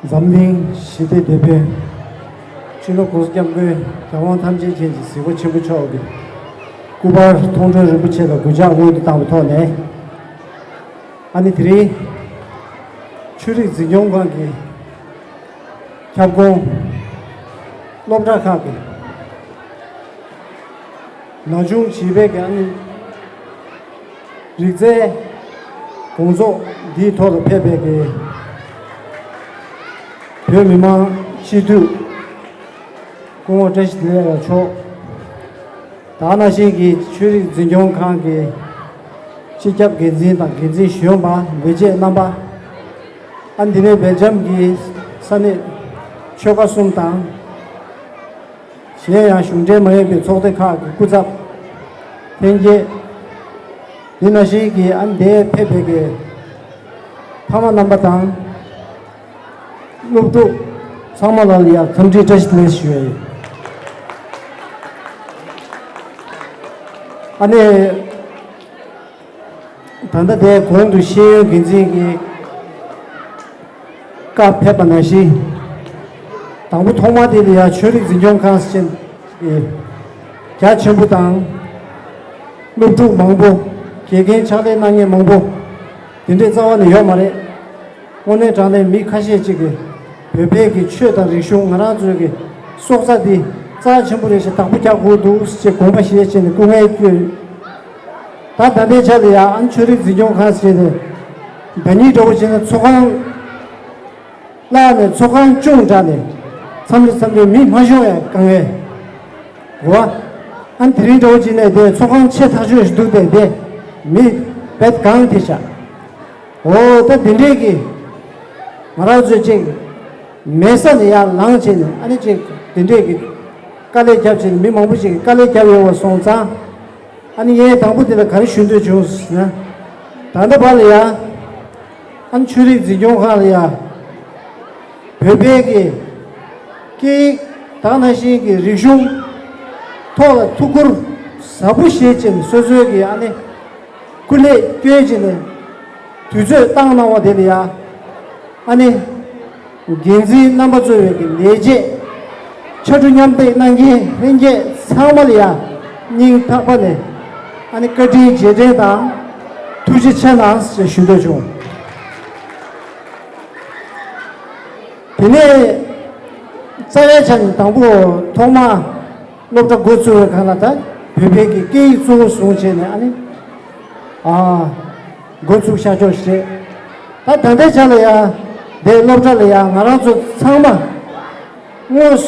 འཛམ་གླིང་ཞི་བདེའི་དེད་དཔོན། སྤྱི་ནོར་༸གོང་ས་༸སྐྱབས་མགོན་རྒྱལ་དབང་ཐམས་ཅད་མཁྱེན་ཅིང་གཟིགས་པ་ཆེན་པོ་མཆོག་གི་སྐུ་པར་མཐོང་གྲོལ་རིན་པོ་ཆེ་ལ་གུས་ཕྱག་སྔོན་དུ་བཏང་བའི་ཐོག་ནས། ཨ་ནི་དེ་རིང་ཆོས་རིག་འཛིན་སྐྱོང་ཁང་གི་ཁྱབ་ཁོངས་སློབ་གྲྭ་ཁག་གི་ན་ཆུང་བྱིས་པའི་གི་ཨ་ནི་རིག་རྩལ་དགོང་ཚོགས་འདིའི་ཐོག་ལ་ཕེབས་པའི་གི་བོད་མི་མང་སྤྱི་འཐུས་སྐུ་ངོ་བཀྲ་ཤིས་བདེ་ལེགས་ལགས་མཆོག་དེ་ནང་བཞིན་གྱི་ཆོས་རིག་འཛིན་སྐྱོང་ཁང་གི་སྤྱི་ཁྱབ་འགན་འཛིན་དང་འགན་འཛིན་གཞོན་པ་ལས་བྱེད་རྣམ་པ། ཨ་འདི་ནས་སྦེལ་ཇམ་གྱི་ས་གནས་ཆོལ་ཁ་གསུམ་དང་། གཞན་ཡང་གཞུང་འབྲེལ་མ་ཡིན་པའི་ཚོགས་སྡེ་ཁག་གི་སྐུ་ཚབ། ལྷན་རྒྱས། འདི་ནང་བཞིན་གྱི་ཨ་འདིར་ཕེབས་པའི་གི་ཕ་མ་རྣམ་པ་དང་། སློབ་ཕྲུག་ཚང་མ་ལ་ཡང་འཚམས་འདྲི་བཀྲ་ཤིས་བདེ་ལེགས་ཞུ་ཡ་ཡིན། ཨ་ནི། ད་ལྟ་དེ་གོང་དུ་ཤེས་ཡོན་འགན་འཛིན་གྱི་བཀའ་ཕེབས་པ་ནང་བཞིན། དང་པོ་ཐོག་མ་དེ་ལ་ཡང་ཆོས་རིག་འཛིན་སྐྱོང་ཁང་ཟེར་གྱི་རྒྱ་ཆེན་པོ་དང་། སློབ་ཕྲུག་མང་པོ། དགེ་རྒན་ཕྱག་ལས་གནང་མཁན་མང་པོ། དེ་འདྲའི་རྩ་བ་ནས་ཡོད་མ་རེད། དངོས་གནས་དྲང་གནས་མི་ཁ་ཤས་ཅིག་གིས་བོད་པའི་གི་ཆོས་དང་རིག་གཞུང་ང་རང་ཚོའི་གི་སྲོག་རྩ་འདི་རྩ་ཆེན་པོ་རེད་ཞེས་བདག་པོ་རྒྱག་དགོས་འདུག་ཅེས་དགོངས་པ་བཞེས་བྱས་ནས་སྐུ་ངལ་བསྐྱོན། ད་ད་ལྟའི་ཆ་ལ་ཡང་ཨ་ནི་ཆོས་རིག་འཛིན་སྐྱོང་ཁང་ཟེར་ནས་ཟླ་ཉིན་འདྲ་བོ་བྱས་ན་ཚོགས་ཁང་བརླགས་ནས་ཚོགས་ཁང་ཆུང་དྲགས་ནས་མཚམས་རེ་མཚམས་རེ་མི་མ་ཤོང་ཡང་དཀའ་ངལ་རེད་བ། ཨ་ནི་དེ་རིང་འདྲ་བོ་བྱས་ནས་དེ་ཚོགས་ཁང་ཆེ་ཐག་ཆོད་ཞིག་འདུག་སྟེ་དེ་མི་བེད་གང་དེ་བཞག་འོ་ད་དེ་འདྲས་ཀྱི་ང་རང་ཚོས་ཅིག་མེད་ས་ནས་ཡར་ལངས་བྱས་ནས་ཨ་ནི་ཅིག་དེ་འདྲས་ཀྱི་དཀའ་ལས་བརྒྱབ་བྱས་ནས་མི་མང་པོ་ཅིག་གིས་དཀའ་ལས་བརྒྱབ་ཡོད་པ་སོང་ཙང་། ཨ་ནི་ངས་དང་པོ་དེ་ལ་ག་རེ་ཞུ་འདོད་བྱུང་ཟེར་ན། ད་ལྟ་བར་ལ་ཡ། ཨ་ནི་ཆོས་རིག་འཛིན་སྐྱོང་ཁང་ལ་ཡ། བོད་པའི་གི་སྐད་ཡིག་དང་ནང་བཞིན་གྱི་རིག་གཞུང་ཐོག་ལ་ཐུགས་ཁུར་ཟབ་པོ་བཞེས་བྱས་ནས་སོ་སོའི་གི་ཨ་ནི་སྐུ་ལས་བསྐྱོན་བྱས་ནས་དུས་ཚོད་བཏང་གནང་བ་དེ་ལ་ཡ། ཨ་ནི་འགན་འཛིན་རྣམ་པ་ཚོ་བའི་གི་ལས་བྱེད་ཕྱར་གྲུ་མཉམ་འདེགས་གནང་མཁན་ལྷན་རྒྱས་ཚང་མ་ལ་ཡ་སྙིང་ཐག་པ་ནས་ཨ་ནི་བཀའ་དྲིན་རྗེས་དྲན་དང་ཐུགས་རྗེ་ཆེ་གནང་ཞེས་ཞུ་འདོད་བྱུང་། དེ་ནས་རྩ་བའི་ཆ་ནས་དང་པོ་ཐོག་མ་སློབ་གྲྭ་འགོ་ཚུགས་པའི་སྒང་ལ་ད་བོད་པའི་གི་སྐད་ཡིག་གཙོ་བོ་བཟུང་བྱས་ནས་ཨ་ནི་ཨ་འགོ་ཚུགས་བཞག་ཕྱོགས་ཤིག་རེད། ད་ད་ལྟའི་ཆ་ལ་ཡང་དེ་སློབ་གྲྭ་ལ་ཡང་ང་རང་ཚོ་ཚང་མ་དངོས་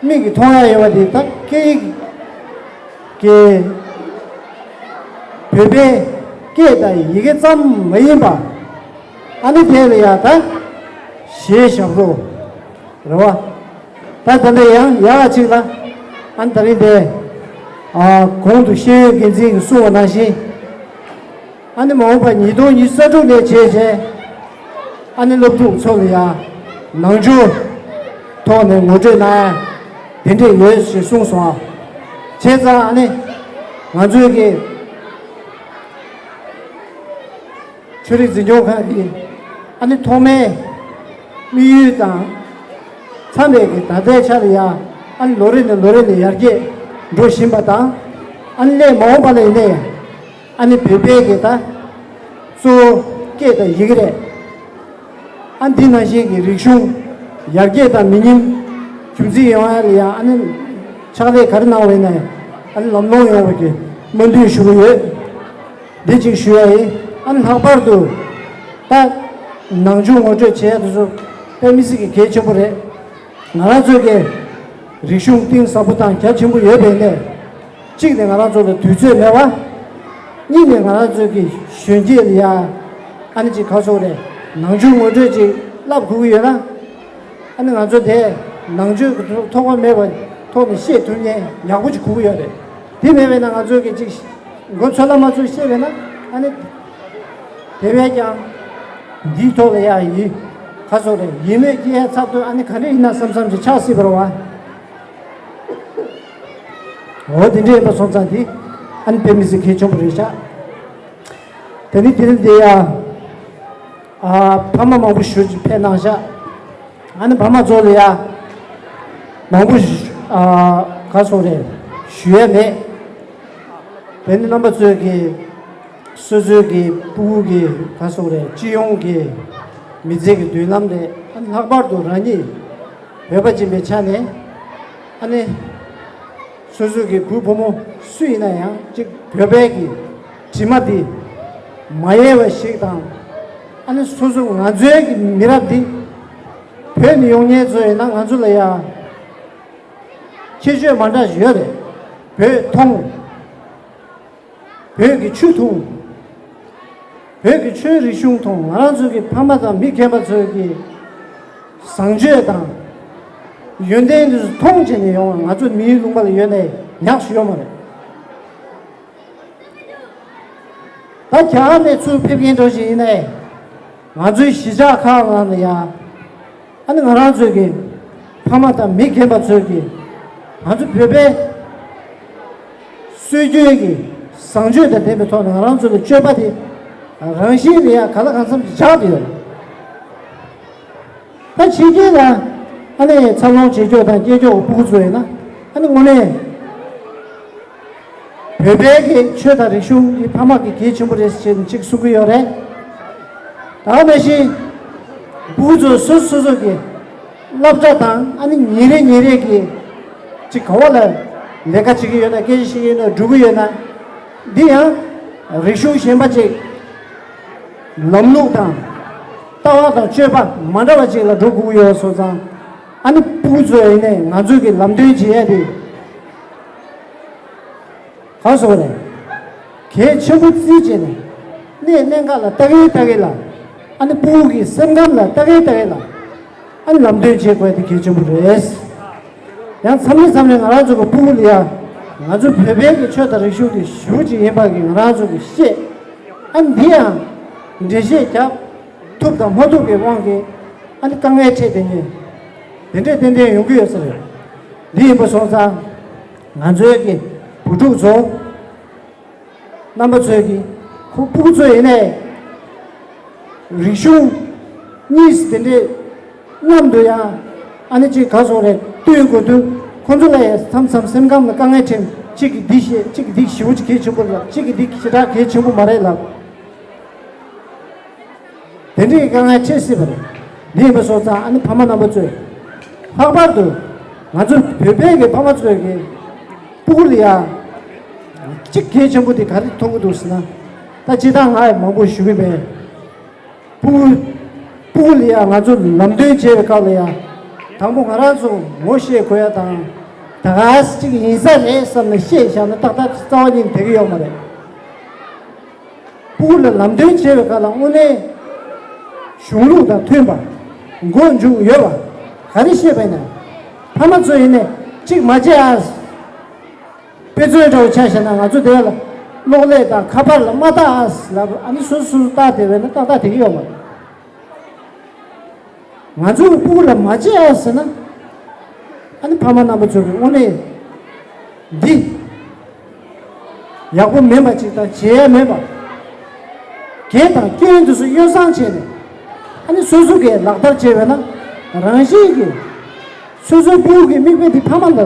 མིག་གིས་མཐོང་ཡ་ཡོད་པ་དེ་ད་སྐད་ཡིག་གི་བོད་པའི་སྐད་དང་ཡི་གེ་ཙམ་མ་ཡིན་པ། ཨ་ནི་དེ་ལ་ཡང་ད་གཞས་ཞབས་བྲོ་རེད་བ། ད་ད་ལྟ་ཡང་ཡག་ཅིག་ལ་ཨ་ནི་ད་རིང་དེ་ཨ་གོང་དུ་ཤེས་ཡོན་འགན་འཛིན་གྱིས་གསུངས་པ་ནང་བཞིན། ཨ་ནི་མ་འོངས་པ་ཉིས་སྟོང་ཉི་ཤུ་རྩ་དྲུག་ནས་བྱས་བྱས། ཨ་ནི་སློབ་ཕྲུག་ཚོ་ལ་ཡང་ནང་ཆོས་ཐོག་ནས་ངོ་སྤྲོད་གནང་ཡ་དེ་འདྲས་ཡོད་ཞེས་གསུངས་སོང་ཨ། བྱས་ཙང་ཨ་ནི་ང་ཚོའི་གི་ཆོས་རིག་འཛིན་སྐྱོང་ཁང་གི་ཨ་ནི་ཐོག་མའི་དམིགས་ཡུལ་དང་འཚམ་པའི་གི་ད་ལྟའི་ཆ་ལ་ཡང་ཨ་ནི་ལོ་རེ་ནས་ལོ་རེ་ནས་ཡར་རྒྱས་འགྲོ་བཞིན་པ་དང་། ཨ་ནི་སླད་མ་འོངས་པ་ལ་ཡིན་ནའི་ཨ་ནི་བོད་པའི་གི་ད་གཙོ་བོ་སྐད་དང་ཡི་གེ་རེད། ཨ་འདི་ནང་བཞིན་གྱི་རིག་གཞུང་ཡར་རྒྱས་དང་མི་ཉམས་རྒྱུན་འཛིན་ཡོང་ཡ་ལ་ཡང་ཨ་ནི་ཕྱག་ལས་ག་རེ་གནང་བ་ཡིན་ནའི་ཨ་ནི་ལམ་ལྷོང་ཡོང་བ་གི་སྨོན་འདུན་ཞུ་གི་ཡོད། འདི་གཅིག་ཞུ་ཡ་ཡིན། ཨ་ནི་ལྷག་པར་དུ་ད་ནང་ཆོས་ངོ་སྤྲོད་བྱེད་ཡ་དེ་ཚོ་དཔེ་མི་སྲིད་ཀྱི་གལ་ཆེན་པོ་རེད། ང་རང་ཚོའི་གི་རིག་གཞུང་གཏིང་ཟབ་པོ་དང་རྒྱ་ཆེན་པོ་ཡོད་པས་ནས། གཅིག་ནས་ང་རང་ཚོ་ལ་དུས་ཚོད་མེད་པ། གཉིས་ནས་ང་རང་ཚོའི་གི་གཞོན་སྐྱེས་ལ་ཡ་ཨ་ནི་ཅིག་ག་སོགས་རེད། ནང་ཆོས་ངོ་སྤྲོད་ཅིག་བསླབ་དགོས་ཀྱི་ཡོད་ན། ཨ་ནི་ང་ཚོ་དེ་ནང་ཆོས་ཀྱི་ཐོག་མ་མེད་པ་ཐོག་ནས་ཤེས་ཐུབ་མཁན་ཡག་པོ་ཅིག་དགོས་ཀྱི་ཡོད་རེད། དེ་མེད་པས་ན་ང་ཚོའི་གི་ཅིག་མགོ་ཚོད་ལ་མ་ཚོད་ཤེས་པས་ན་ཨ་ནི། དེ་བས་ཀྱང་། འདིའི་ཐོག་ལ་ཡ་ཡིན། ག་སོགས་རེད། ཡིད་མོས་སྐྱེ་ཡ་ཚབ་ཏུ་ཨ་ནི་ག་འདྲ་ཡིན་ན་བསམ་བསམ་ཅིག་ཆགས་སྲིད་པ་རེད་བ། འོ་དེ་འདྲ་ཡིན་པ་སོང་ཙང་དེ་ཨ་ནི་དཔེ་མི་སྲིད་གལ་ཆེན་པོ་རེད་ཤག་དེ་ནི་དེ་རིང་འདི་ཡ། ཨ་ཕ་མ་མང་པོ་ཞེ་ཅིག་ཕེབས་གནང་ཤག་ཨ་ནི་ཕ་མ་ཚོ་ལ་ཡ། མང་པོ་ཞུ་ཨ་ག་སོགས་རེད། ཞུ་ཡ་མེད། དེ་ནི་རྣམ་པ་ཚོས་ཀྱི་སོ་སོའི་གི་ཕྲུ་གུ་གི་ག་སོགས་རེད། སྤྱི་ཡོངས་ཀྱི་མི་ཚེ་གི་མདུན་ལམ་རེད། ཨ་ནི་ལྷག་པར་དུ་རང་ཉིད་བོད་པ་ཡིན་པའི་ཆ་ནས་ཨ་ནི། སོ་སོ་གི་བུ་བུ་མོ་སུ་ཡིན་ན་ཡང་གཅིག་བོད་པའི་གི་དྲི་མ་འདི་མ་ཡལ་བ་ཞིག་དང་། ཨ་ནི་སོ་སོ་ང་ཚོའི་གི་མི་རབས་འདི་བོད་ནས་ཡོང་མཁན་ཚོ་ཡིན་ན་ང་ཚོ་ལ་ཡང་ཁྱད་ཆོས་མ་འདྲ་ཞིག་ཡོད་རེད། བོད་མཐོང་། བོད་ཀྱི་ཆོས་མཐོང་། བོད་ཀྱི་ཆོས་རིག་གཞུང་མཐོང་། ང་རང་ཚོ་གི་ཕ་མ་དང་མི་རྒན་པ་ཚོའི་གི་བཟང་སྤྱོད་དང་ཡོན་ཏན་དེ་ཚོ་མཐོང་བྱས་ནས་ཡོང་བ་ང་ཚོ་མིའི་ལུང་པ་ལ་ཡོད་ནའི་ཉག་ཞིག་ཡོད་མ་རེད། ད་རྒྱ་གར་ནས་ཚུར་ཕེབས་མཁན་འདྲ་ཞིག་ཡིན་ནའི་ང་ཚོའི་གཞིས་ཆགས་ཁག་ནང་ལ་ཡང་ ཨ་ནི་ང་རང་ཚོའི་གི་ཕ་མ་དང་མི་རྒན་པ་ཚོའི་གི་ང་ཚོ་བོད་པའི་སྲོལ་རྒྱུན་གྱི་བཟང་སྤྱོད་དང་ལྡན་པའི་ཐོག་ནས་ང་རང་ཚོ་ལ་སྤྱོད་པ་དེ་རང་བཞིན་ལ་ཡང་གང་ལ་གང་འཚམ་ཅིག་ཆགས་བསྡད་ཡོད་རེད། ད་ཕྱི་རྒྱལ་ལ་ཨ་ནི་འཚར་ལོངས་བྱེད་ཕྱོགས་དང་སྐྱེ་ཕྱོགས་ཀྱི་སྤུ་གུ་ཚོ་ཡིན་ན་ཨ་ནི་དངོས་གནས་བོད་པའི་གི་ཆོས་དང་རིག་གཞུང་གི་ཕ་མ་གི་གལ་ཆེན་པོ་རེད་ཟེར་ནས་གཅིག་གསུང་གི་ཡོད་རེད། ད་ག་ནང་བཞིན་སྤུ་གུ་ཚོ་སོ་སོ་སོ་གི་སློབ་གྲྭ་དང་ཨ་ནི་ཉིན་རེ་ཉིན་རེ་གི་ཅིག་ག་བ་ལ་ལས་ཀ་བྱེད་ཀྱི་ཡོད་ན་སྐད་ཆ་བཤད་ཀྱི་ཡོད་ན་འགྲོ་གི་ཡོད་ན་འདི་ཡང་རིག་གཞུང་གཞན་པ་ཅིག་ལམ་ལུགས་དང་ལྟ་བ་དང་སྤྱོད་པ་མ་འདྲ་བ་ཅིག་ལ་འགྲོ་དགོས་ཀྱི་ཡོད་སོང་ཙང་ཨ་ནི་སྤུ་གུ་ཚོ་ཡིན་ནའི་ང་ཚོས་ཀྱི་ལམ་སྟོན་བྱེད་ཡ་དེ་གང་སོང་རེད། གལ་ཆེན་པོ་རྩིས་བྱས་ནས་གནས་གནད་འགག་ལ་ལྟ་གིན་ལྟ་གིན་ལ་ཨ་ནི་སྤུ་གུ་གི་སེམས་ཁམས་ལ་ལྟ་གིན་ལྟ་གིན་ལ་ཨ་ནི་ལམ་སྟོན་བྱེད་དགོས་དེ་གལ་ཆེན་པོ་རེད། ཡང་མཚམས་རེ་མཚམས་རེ་ང་རང་ཚོ་གི་སྤུ་གུ་ལ་ཡ་ང་ཚོ་བོད་པའི་གི་ཆོས་དང་རིག་གཞུང་དེ་ཞེ་པོ་ཅིག་ཡིན་པ་གི་ང་རང་ཚོ་གི་ཤེས་ཨ་ནི་འདི་ཡང་འགྲེལ་བཤད་རྒྱབ་ཐུབ་དང་མ་ཐུབ་ཀྱི་དབང་གིས་ཨ་ནི་དཀའ་ངལ་འཕྲད་དེ་ནི་དེ་འདྲས་ཏན་ཏན་ཡོང་གི་ཡོད་ས་རེད། འདི་ཡིན་པ་སོང་ཙང་ང་ཚོའི་གི་བུ་ཕྲུག་ཚོ་རྣམ་པ་ཚོས་ཀྱི་ཁོ་སྤུ་གུ་ཚོ་ཡིན་ནའི་རིག་གཞུང་གཉིས་དེ་འདྲའི་མཉམ་དུ་ཡང་ཨ་ནི་གཅིག་ག་སོང་རེད་བསྟུན་དགོས་དུས་ཁོ་ཚོ་ལ་ཡང་མཚམས་མཚམས་སེམས་ཁམས་ལ་དཀའ་ངལ་འཕྲད་གཅིག་གིས་འདི་བཤད་གཅིག་གིས་འདི་ཞེ་པོ་ཅིག་གལ་ཆེན་པོ་རེད་ལབ་གཅིག་གིས་འདི་ཞེ་དྲག་གལ་ཆེན་པོ་མ་རེད་ལབ། དེ་འདྲའི་དཀའ་ངལ་འཕྲད་སྲིད་པ་རེད། འདི་ཡིན་པ་སོང་ཙང་ཨ་ནི་ཕ་མ་རྣམ་པ་ཚོས་ལྷག་པར་དུ་ང་ཚོ་བོད་པའི་གི་ཕ་མ་ཚོས་གི་སྤུ་གུ་ལ་ཡ་གཅིག་གལ་ཆེན་པོ་དེ་ག་རེ་མཐོང་གི་འདུག་ཟེར་ན། ད་སྤྱིར་བཏང་ང་ཡི་མང་པོ་ཞུ་གི་མེད། སྤུ་གུ་སྤུ་གུ་ལ་ཡ་ང་ཚོ་ལམ་སྟོན་བྱེད་པའི་སྐབས་ལ་ཡ་དང་པོ་ང་རང་ཚོ་ངོ་ཤེས་དགོས་ཡ་དང་ད་ག་ཅིག་ཡིན་ས་རེད་བསམ་ནས་བཤད་བཞག་ན་ཏག་ཏག་རྩ་བ་ཉིད་ནས་བསྡད་ཀྱི་ཡོད་མ་རེད། སྤུ་གུ་ལ་ལམ་སྟོན་བྱེད་པའི་སྐབས་ལ་དངོས་གནས་གཞུང་ལུགས་དང་མཐུན་པ་མགོ་མཇུག་ཡོད་པ་ག་རེ་བཤད་པ་ཡིན་ན་ཕ་མ་ཚོ་ཡིན་ནས་གཅིག་མ་བྱེད་ཨ། དཔེ་མཚོན་འདྲ་བོ་ཆ་བཞག་ན་ང་ཚོ་དེ་ལ་གློག་ཀླད་དང་ཁ་པར་ལ་མ་བལྟ་ཨ་ལབ་ཨ་ནི་སོ་སོ་སོ་བལྟ་བསྡད་པ་ཡིན་ན་ཏག་ཏག་བསྡད་ཀྱི་ཡོད་མ་རེད། ང་ཚོའི་སྤུ་གུ་ལ་མ་བྱེད་ཨ་ཟེར་ན། ཨ་ནི་ཕ་མ་རྣམ་པ་ཚོ་གི་དངོས་གནས་འདི་ཡག་པོ་མིན་པ་ཅིག་དང་བྱེད་ཡ་མེད་པ། དགེ་དང་སྐྱོན་དེ་ཚོ་ཡོ་བསྲང་བྱས་ནས་ཨ་ནི་སོ་སོ་གིས་ལག་བསྟར་བྱས་པས་ན་རང་བཞིན་གྱིས་སོ་སོའི་སྤུ་གུ་གི་མིག་དཔེ་འདི་ཕ་མ་ལ་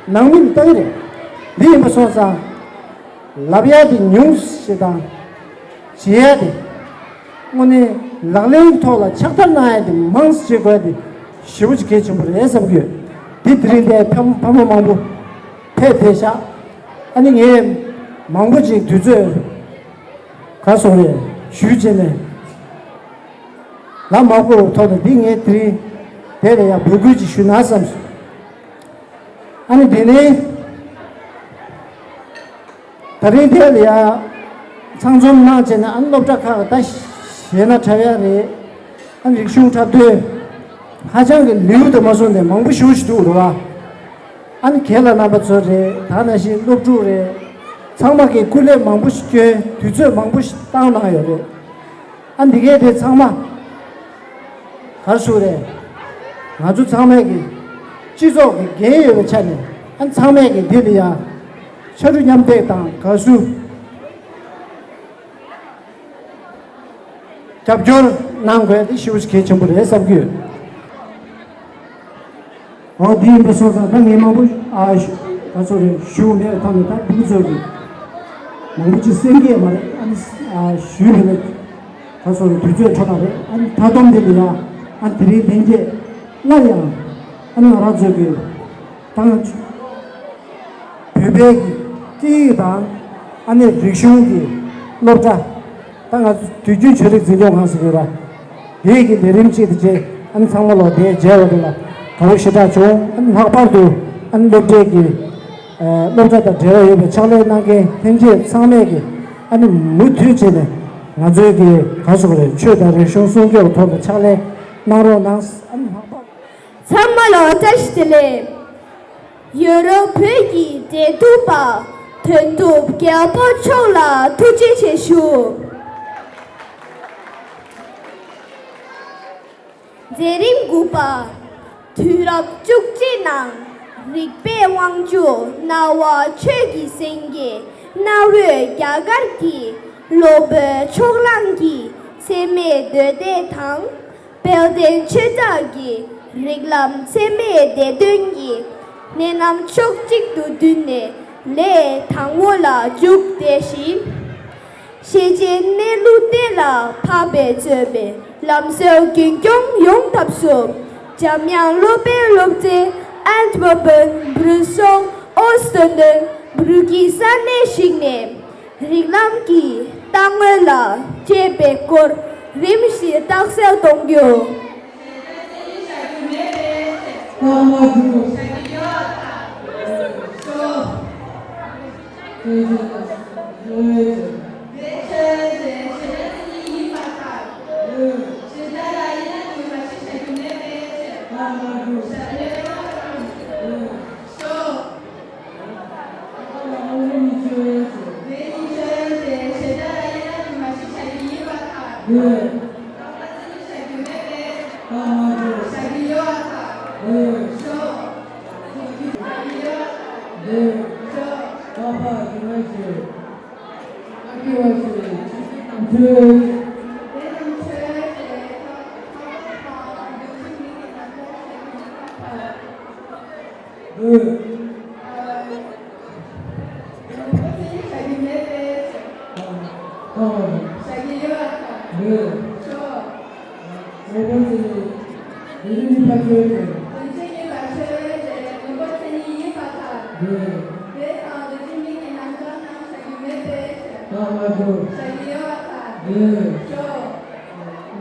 ནང་མི་ལ་ལྟ་གི་རེད། འདི་ཡིན་པ་སོང་ཙང་ལབ་ཡ་དེ་ཉུང་ཞེ་དང་བྱེད་ཡ་དེ། དངོས་གནས་ལག་ལེན་ཐོག་ལ་ཕྱག་བསྟར་གནང་ཡ་དེ་མང་ཙམ་བྱེད་དགོས་ཡ་དེ་ཞེ་པོ་ཅིག་གལ་ཆེན་པོ་རེད་བསམ་གྱི་ཡོད། དེ་དེ་རིང་འདིར་ཕ་ཕ་མ་མང་པོ་ཕེབས་བསྡད་ཤག་ཨ་ནི་ངས་མང་པོ་ཅིག་དུས་ཚོད་ག་སོང་རེད་ཞུས་བྱས་ནས་ལམ་མ་བསྐོར་བའི་ཐོག་ནས་འདི་ངས་དེ་རིང་དེ་ལ་ཡང་འབོད་སྐུལ་ཅིག་ཞུས་ན་བསམ་སོང་། ཨ་ནི་དེ་ནས། ད་རིང་དེ་ལ་ཡ་ཚང་འཛོམས་གནང་བྱས་ན་ཨ་ནི་སློབ་གྲྭ་ཁག་ད་ཞེ་ན་འཁྲབ་ཡ་རེད། ཨ་ནི་རིག་གཞུང་འཁྲབ་སྟོན་ཧ་ཅང་གི་ལེའུ་དུ་མ་སོང་ནས་མང་པོ་ཞེ་པོ་ཞིག་འདུག་རེད་བ། ཨ་ནི་རྒན་ལགས་རྣམ་པ་ཚོ་རེད་ད་ནང་བཞིན་སློབ་ཕྲུག་རེད། ཚང་མ་གིས་སྐུ་ལས་མང་པོ་ཞིག་བསྐྱོན་དུས་ཚོད་མང་པོ་ཞིག་བཏང་གནང་ཡོད་རེད། ཨ་འདི་གས་དེ་ཚང་མ་ག་རེ་ཞུ་རེད། ང་ཚོ་ཚང་མས་ཀྱི་སྤྱི་ཚོགས་ཀྱི་འགན་ཡོད་པའི་ཆ་ནས་ཨ་ཚང་མས་ཀྱི་འདི་ལ་ཡ་ཕྱར་གྲུ་མཉམ་འདེགས་དང་དགའ་བསུ་རྒྱབ་སྐྱོར་གནང་དགོས་དེ་ཞེ་པོ་ཞིག་གལ་ཆེན་པོ་རེད་བསམ་གྱི་ཡོད། འོ་དེ་ཡིན་པ་སོང་ཙང་ད་ངས་མང་པོ་ཨ་ཞུ་ད་ཚོ་རེ་ཞུ་མེད་ཐོག་ནས་ད་འདུག་ཚོད་ཀྱི་མང་པོ་ཅིག་སེམས་སྐྱེད་མ་རེད་ཨ་ནི་ཨ་ཞུས་མེད་ལ་ད་ཚོ་རེ་དུས་ཚོད་འཕྲོ་བརླག་རེད་ཨ་ནི་ད་དུང་འདི་ལ་ཡང་ཨ་དེ་རིང་ལྷན་རྒྱས་སླར་ཡང་ཨ་ནི་ང་རང་ཚོ་གི་ད་ང་བོད་པའི་གི་སྐད་ཡིག་དང་ཨ་ནི་རིག་གཞུང་གི་སློབ་གྲྭ། ད་ང་ཚོ་དུས་རྒྱུན་ཆོས་རིག་འཛིན་སྐྱོང་ཁང་ཟེར་གྱི་ཡོད་ར། དེའི་གི་ལས་རིམ་གཅིག་དེ་རྗེས་ཨ་ནི་ཚང་མ་ལོ་དེའི་མཇལ་བ་དེ་ལ་དགའ་བོ་ཞེ་དྲག་བྱུང་ཨ་ནི་ལྷག་པར་དུ་ཨ་ནི་སློབ་གྲྭའི་གི་སློབ་གྲྭ་དང་འབྲེལ་བ་ཡོད་པའི་ཕྱག་ལས་གནང་མཁན་ལྷན་རྒྱས་ཚང་མས་གི་ཨ་ནི་མུ་མཐུད་བྱས་ནས་ང་ཚོའི་གི་ག་སོགས་རེད་ཆོས་དང་རིག་གཞུང་སྲུང་སྐྱོབ་ཐོག་ལ་ཕྱག་ལས་གནང་རོགས་གནང་ཨ་ནི་ལྷག་པར། ཚང་མ་ལ་བཀྲ་ཤིས་བདེ་ལེགས། ཡོ་རོབ་བོད་ཀྱི་འབྲེལ་གཏུག་པ་དོན་གྲུབ་རྒྱལ་པོ་མཆོག་ལ་ཐུགས་རྗེ་ཆེ་ཞུ། མཛད་རིམ་དགུ་པ། དུས་རབས་བཅུ་གཅིག་ནང་རིག་པའི་དབང་ཕྱུག་རྣ་བ་ཆོས་ཀྱི་སེང་གེ་གནའ་བོའི་རྒྱ་གར་གྱི་སློབ་དཔོན་ཕྱོགས་གླང་གི་འཚེ་མེད་མདོ་སྡེ་དང་། དཔལ་ལྡན་ཆོས་གྲགས་ཀྱི་རིགས་ལམ་འཚེ་མེད་སྡེ་བདུན་གྱི་གནད་རྣམ་ཕྱོགས་གཅིག་ཏུ་བསྡུས་ནས་ལས་དང་པོ་ལ་འཇུག་དེ་བཞིན། ཤེས་བྱའི་གནས་ལུགས་གཏན་ལ་ཕབ་པའི་རྩོད་པའི་ལམ་སྲོལ་རྒྱུན་སྐྱོང་ཡོང་ཐབས་སུ། འཇམ་དབྱངས་སློབ་དཔོན་སློབ་ཆེན་ཨན་ཏི་ཝར་པན་སྦྲུལ་སོགས་ཨོ་སི་ཏྲེ་ལི་ཡའི་སྦྲུལ་གྱི་ས་གནས་ཤིག་ནས། རིགས་ལམ་གྱི་རྟག་དངོས་ལ་དཔྱད་པའི་སྐོར་རིམ་བཞིན་རྟགས་གསལ་གཏོང་རྒྱུ།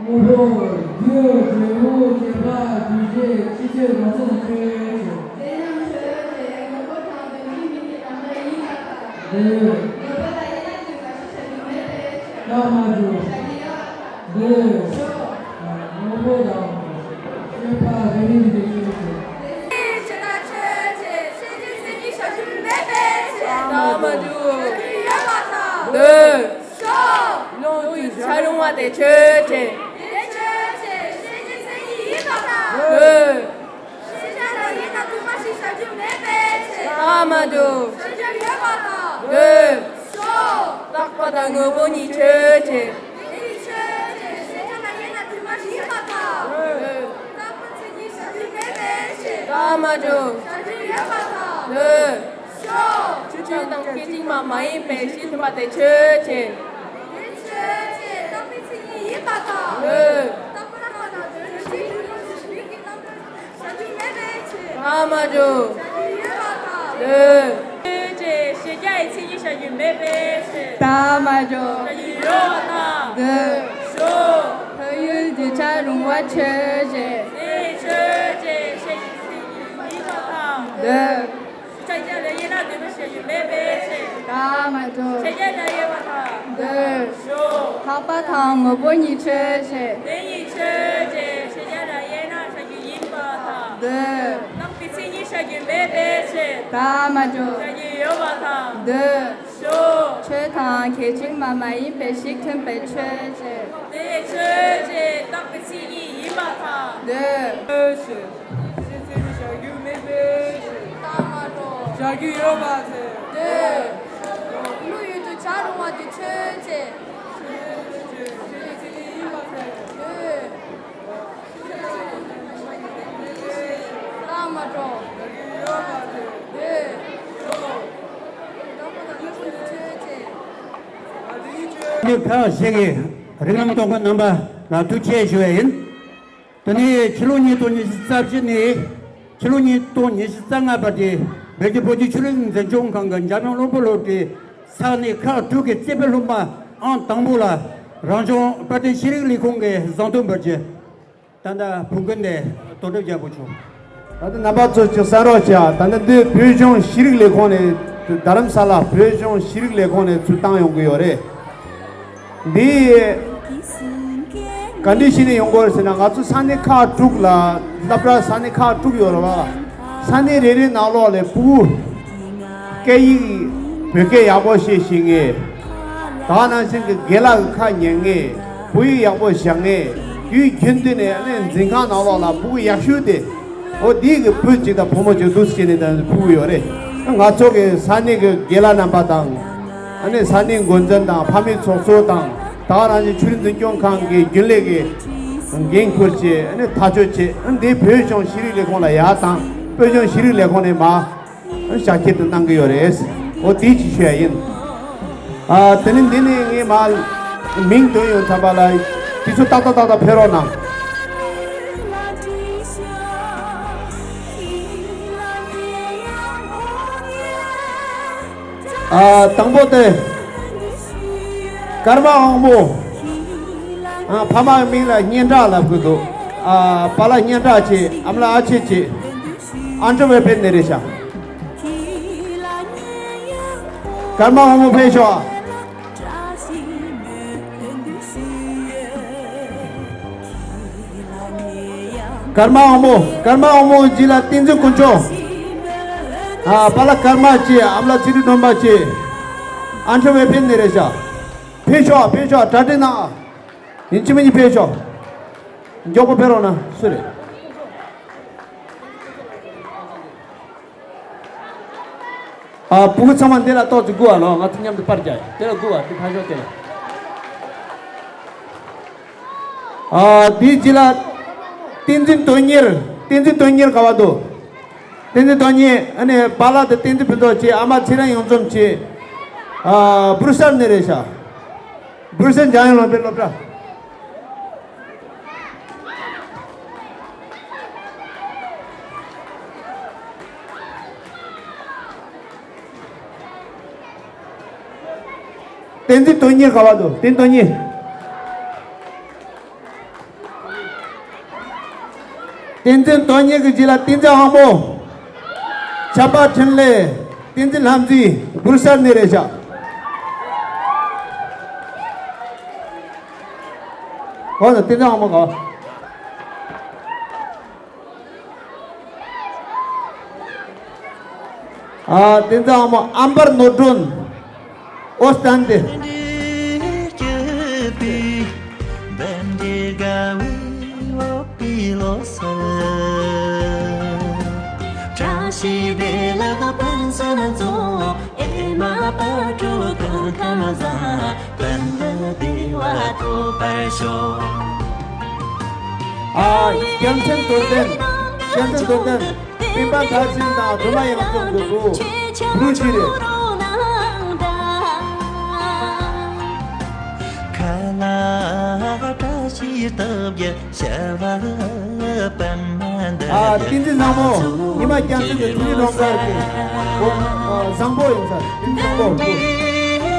དངོས་པོ་རྒྱུ་འབྲས་བུ་བྱེད་པ་རྒྱུ་འབྲས་ཕྱི་ཆོས་རང་མཚན་ཆོས་ཅན། དེ་ཡང་ཆོས་ཅན། དངོས་པོ་དང་དོན་གཅིག་མིན་གྱི་རྣམ་པར་ཡིན་པར་ཐལ། འདོད། དངོས་པོ་ལ་དབྱེ་ན་དུ་མ་ཞིག་བྱ་རྒྱུ་མེད་པའི་ཕྱིར། རྟགས་མ་གྲུབ། བྱ་རྒྱུ་ཡོད་པར་ཐལ། འདོད། ཆོས། དངོས་པོ་དང་ཆོས་པ་རེ་རེ་ཡིན་པའི་ཕྱིར་ཞེས། དེ་ཆོས་ཅན། ཆོས་ཅན། ཤེས་བྱའི་མཚན་ཉིད་བྱ་རྒྱུ་མེད་པའི་ཕྱིར། རྟགས་མ་གྲུབ། བྱ་རྒྱུ་ཡོད་པར་ཐལ། འདོད། སོ། ཀློང་དུ་བྱ་རུང་བ་དེ་ཆོས་ཅན། དེ་ཆོས་ཅན། ཤེས་བྱའི་མཚན་ཉིད་ཡིན་པར་ཐལ། འདོད། ཤེས་བྱ་ལ་དབྱེ་ན་དུ་མ་ཞིག་བྱ་རྒྱུ་མེད་པའི་ཕྱིར། རྟགས་མ་གྲུབ། བྱ་རྒྱུ་ཡོད་པར་ཐལ། འདོད། སོ། རྟག་པ་དང་དངོས་པོ་གཉིས་ཆོས་ཅན། དེ་ནི་ཆོས་ཅན། ཤེས་བྱ་ལ་དབྱེ་ན་དུ་མ་ཞིག་ཡིན་པར་ཐལ། འདོད། རྟག་པའི་མཚན་ཉིད་བྱ་རྒྱུ་མེད་པའི་ཕྱིར། རྟགས་མ་གྲུབ། བྱ་རྒྱུ་ཡོད་པར་ཐལ། འདོད། ཆོས་དང་སྐད་ཅིག་མ་མ་ཡིན་པའི་གཞི་མཐུན་པ་དེ་ཆོས་ཅན། དེ་ཆོས་ཅན། རྟག་པའི་མཚན་ཉིད་ཡིན་པར་ཐལ། འདོད། རྟག་པ་རྟག་པ་དང་དོན་གཅིག་མིན་གྱི་རྣམ་གྲངས་བྱ་རྒྱུ་མེད་པའི་ཕྱིར། རྟགས་མ་གྲུབ། བྱ་རྒྱུ་ཡོད་པར་ཐལ། འདོད། ཆོས་ཅན། ཤེས་བྱ་ཡི་མཚན་ཉིད་བྱ་རྒྱུ་མེད་པའི་ཕྱིར། རྟགས་མ་གྲུབ། བྱ་རྒྱུ་ཡོད་པར་ཐལ། འདོད། སོ། ཕ་ཡུལ་གྱི་བྱ་རུང་བ་ཆོས་ཅན། དེ་ཆོས་ཅན། ཤེས་བྱའི་མཚན་ཉིད་ཡིན་པར་ཐལ། འདོད། ཤེས་བྱ་ལ་དབྱེ་ན་དུ་མ་ཞིག་བྱ་རྒྱུ་མེད་པའི་ཕྱིར། རྟགས་མ་གྲུབ། ཤེས་བྱ་ལ་དབྱེ་བ་དང་། འདོད། སོ། རྟག་པ་དང་དངོས་པོ་གཉིས་ཆོས་ཅན། དེ་གཉིས་ཆོས་ཅན། ཤེས་བྱ་ལ་དབྱེ་ན་བྱ་རྒྱུ་ཡིན་པར་ཐལ། འདོད། རྟག་པའི་མཚན་ཉིད་བྱ་རྒྱུ་མེད་པའི་ཕྱིར། རྟགས་མ་གྲུབ། བྱ་རྒྱུ་ཡོད་པར་ཐལ། འདོད། སོ། ཆོས་དང་སྐད་ཅིག་མ་མ་ཡིན་པའི་གཞི་མཐུན་པའི་ཆོས་ཅན། དེ་ཆོས་ཅན། རྟག་པའི་མཚན་ཉིད་ཡིན་པར་ཐལ། འདོད། ཆོས་ཅན། ཤེས་བྱའི་མཚན་ཉིད་བྱ་རྒྱུ་མེད་པའི་ཕྱིར། རྟགས་མ་གྲུབ། བྱ་རྒྱུ་ཡོད་པར་ཐལ། འདོད། ཀླུ་ཡུལ་དུ་བྱ་རུང་བ་དེ་ཆོས་ཅན། ཆོས་ཅན། ཤེས་བྱའི་མཚན་ཉིད་ཡིན་པར་ཐལ། འདོད། རྟགས་མ་གྲུབ། འདོད། ནི་ཁག་ཞིག་གིས་རིགས་ལམ་གཏོང་མཁན་རྣམ་པ་ལ་ཐུགས་རྗེ་ཆེ་ཞུ་བ་ཡིན། དེ་ནས་ཕྱི་ལོ་ཉིས་སྟོང་ཉི་ཤུ་རྩ་བཞི་ནས་ཕྱི་ལོ་ཉིས་སྟོང་ཉི་ཤུ་རྩ་ལྔ་བར་གྱི་བོད་ཀྱི་བོད་ཀྱི་ཆོས་རིག་འཛིན་སྐྱོང་ཁང་གི་འཇམ་དབྱངས་བློན་པོ་སློབ་གྲྭའི་ས་གནས་ཁག་དྲུག་གི་རྩེ་ཕུད་སློབ་མ་ཨང་དང་པོ་ལ་རང་སྐྱོང་དཔལ་ལྡན་ཤེས་རིག་ལས་ཁུངས་ཀྱི་བཟང་བསྟོད་འབུལ་རྒྱུ། ད་ལྟ་བོད་ཁུལ་ནས་དོ་སྒྲིག་རྒྱག་དགོས་བྱུང་། ད་ལྟ་རྣམ་པ་ཚོ་ཅིག་གསན་རོགས་བྱ། ད་ལྟ་འདི་བོད་ལྗོངས་ཤེས་རིག་ལས་ཁུངས་ནས། རྡ་རམ་ས་ལ་བོད་ལྗོངས་ཤེས་རིག་ལས་ཁུངས་ནས་ཚུར་བཏང་ཡོང་གི་ཡོད་རེད། འདི་ག་འདྲ་བྱས་ནས་ཡོང་གི་ཡོད་རེད་ཟེར་ན། ང་ཚོ་ས་གནས་ཁག་དྲུག་ལ། སློབ་གྲྭ་ས་གནས་ཁག་དྲུག་ཡོད་རེད་བ། ས་གནས་རེ་རེའི་ནང་ལོགས་ལ་ཕྲུ་གུ་སྐད་ཡིག་བོད་སྐད་ཡག་པོ་བཤད་ཤེས་མཁན། ད་ག་ནང་བཞིན་གྱི་རྒན་ལགས་ཀྱི་ཁ་ཉན་མཁན། བོད་ཡིག་ཡག་པོ་སྦྱང་མཁན། རྒྱུན་རྒྱུན་དུ་ནས་ཨ་ནི་འཛིན་ཁང་ནང་ལོགས་ལ་ཕྲུ་གུ་ཡག་ཤོས་དེ། འོ་འདི་གི་བུ་གཅིག་དང་བུ་མོ་གཅིག་འདུག་སེ་བྱས་ནས་ད་ཕྲུ་གུ་ཡོད་རེད། ང་ཚོ་གི་ས་གནས་ཀྱི་རྒན་ལགས་རྣམ་པ་དང་། ཨ་ནི་ས་གནས་འགོ་འཛིན་དང་ཕ་མའི་ཚོགས་གཙོ་དང་། ད་ག་རང་བཞིན་ཆོས་རིག་འཛིན་སྐྱོང་ཁང་གི་རྒྱུན་ལས་ཀྱི་འགན་འཁུར་བྱས། ཨ་ནི་ཐག་གཅོད་བྱས། ཨ་ནི་འདི་བོད་གཞུང་ཤེས་རིག་ལས་ཁུངས་ལ་ཡར་བཏང་། བོད་གཞུང་ཤེས་རིག་ལས་ཁུངས་ནས་མར་ཞབས་ཕྱི་དེ་གནང་གི་ཡོད་རེད། འོ་དེ་ཅིག་ཞུ་ཡ་ཡིན། ཨ་དེ་ནི་འདི་ནས་ངས་མར་མིང་འདོན་ཡོང་ཙམ་པ་ལ་དུས་ཚོད་ཏག་ཏག་ཏག་ཏག་ཕེབས་རོགས་གནང་། ཨ་དང་པོ་དེ་ཀརྨ་དབང་མོ། ཨ་ཕ་མའི་མིང་ལ་སྙན་གྲགས་ལབ་གི་འདུག་ཨ་པཱ་ལགས་སྙན་གྲགས་བྱས། ཨ་མ་ལགས་ཨ་ཆེ་བྱས། ཨན་ཊི་ཝེ་པེན་ནས་རེད་ཤག་ཀརྨ་དབང་མོ་ཕེབས་ཤོག་ཀརྨ་དབང་མོ། ཀརྨ་དབང་མོ་རྗེས་ལ་བསྟན་འཛིན་དཀོན་མཆོག་ཨ་པཱ་ལགས་ཀརྨ་བྱས། ཨ་མ་ལགས་ཚེ་རིང་སྒྲོལ་མ་བྱས། ཨན་ཊི་ཝེ་པེན་ནས་རེད་ཤག་ཕེབས་ཤོག་ཕེབས་ཤོག་གྲ་སྒྲིག་གནང་། ཡིན་གཅིག་མིན་གཉིས་ཕེབས་ཤོག་མགྱོགས་པོ་ཕེབས་རོགས་གནང་། སུ་རེད། ཨ་ཕྲུ་གུ་ཚང་མ་འདི་ལ་ཏོག་ཙམ་སྒུག་པ་ལོ། ང་ཚོ་མཉམ་དུ་པར་རྒྱག་དེ་ལ་སྒུག་པ་དེ་ཕར་ཞོག་དེ་ལ། ཨ་དེའི་རྗེས་ལ་བསྟན་འཛིན་དོན་གཉེར། བསྟན་འཛིན་དོན་གཉེར་ག་པར་འདུག་བསྟན་འཛིན་དོན་གཉེར། ཨ་ནི་པཱ་ལགས་དང་བསྟན་འཛིན་ཕུན་ཚོགས་བྱས། ཨ་མ་ཚེ་རིང་གཡུ་འཛོམས་བྱས། ཨ་སྦུར་སལ་ནས་རེད་ཤག་སྦུར་སལ་འཇམ་དབྱངས་སློབ་གྲྭའི་སློབ་གྲྭ། བསྟན་འཛིན་དོན་གཉེར་ག་པར་འདུག་བསྟན་དོན་གཉེར། བསྟན་འཛིན་དོན་གཉེར་གྱི་རྗེས་ལ་བསྟན་འཛིན་དབང་མོ། བྱམས་པ་འཕྲིན་ལས། བསྟན་འཛིན་ལྷ་མཛེས། སྦུར་སལ་ནས་རེད་ཤག་འོ་ན་བསྟན་འཛིན་དབང་མོ་ག་ཨ་བསྟན་འཛིན་དབང་མོ། ཨམ་བར་ནོར་སྒྲོན། ཨོ་སྟན་ཏེ། ཨ་རྒྱལ་མཚན་རྡོར་གདན། རྒྱལ་མཚན་རྡོར་གདན། སྤེན་པ་མཐར་ཕྱིན་དང་སྒྲོལ་མ་དབྱངས་འཛོམས་ཀྱི་བུ། བུ་གཅིག་རེད། ཨ་བསྟན་འཛིན་ལྷ་མོ། ཉི་མ་རྒྱལ་མཚན་གྱི་ཐུགས་རྗེ་ལོངས་དཀར་གྱི་བུ། ཨ་བཟང་པོ་ཡིན་ས། བཟང་པོ་བུ།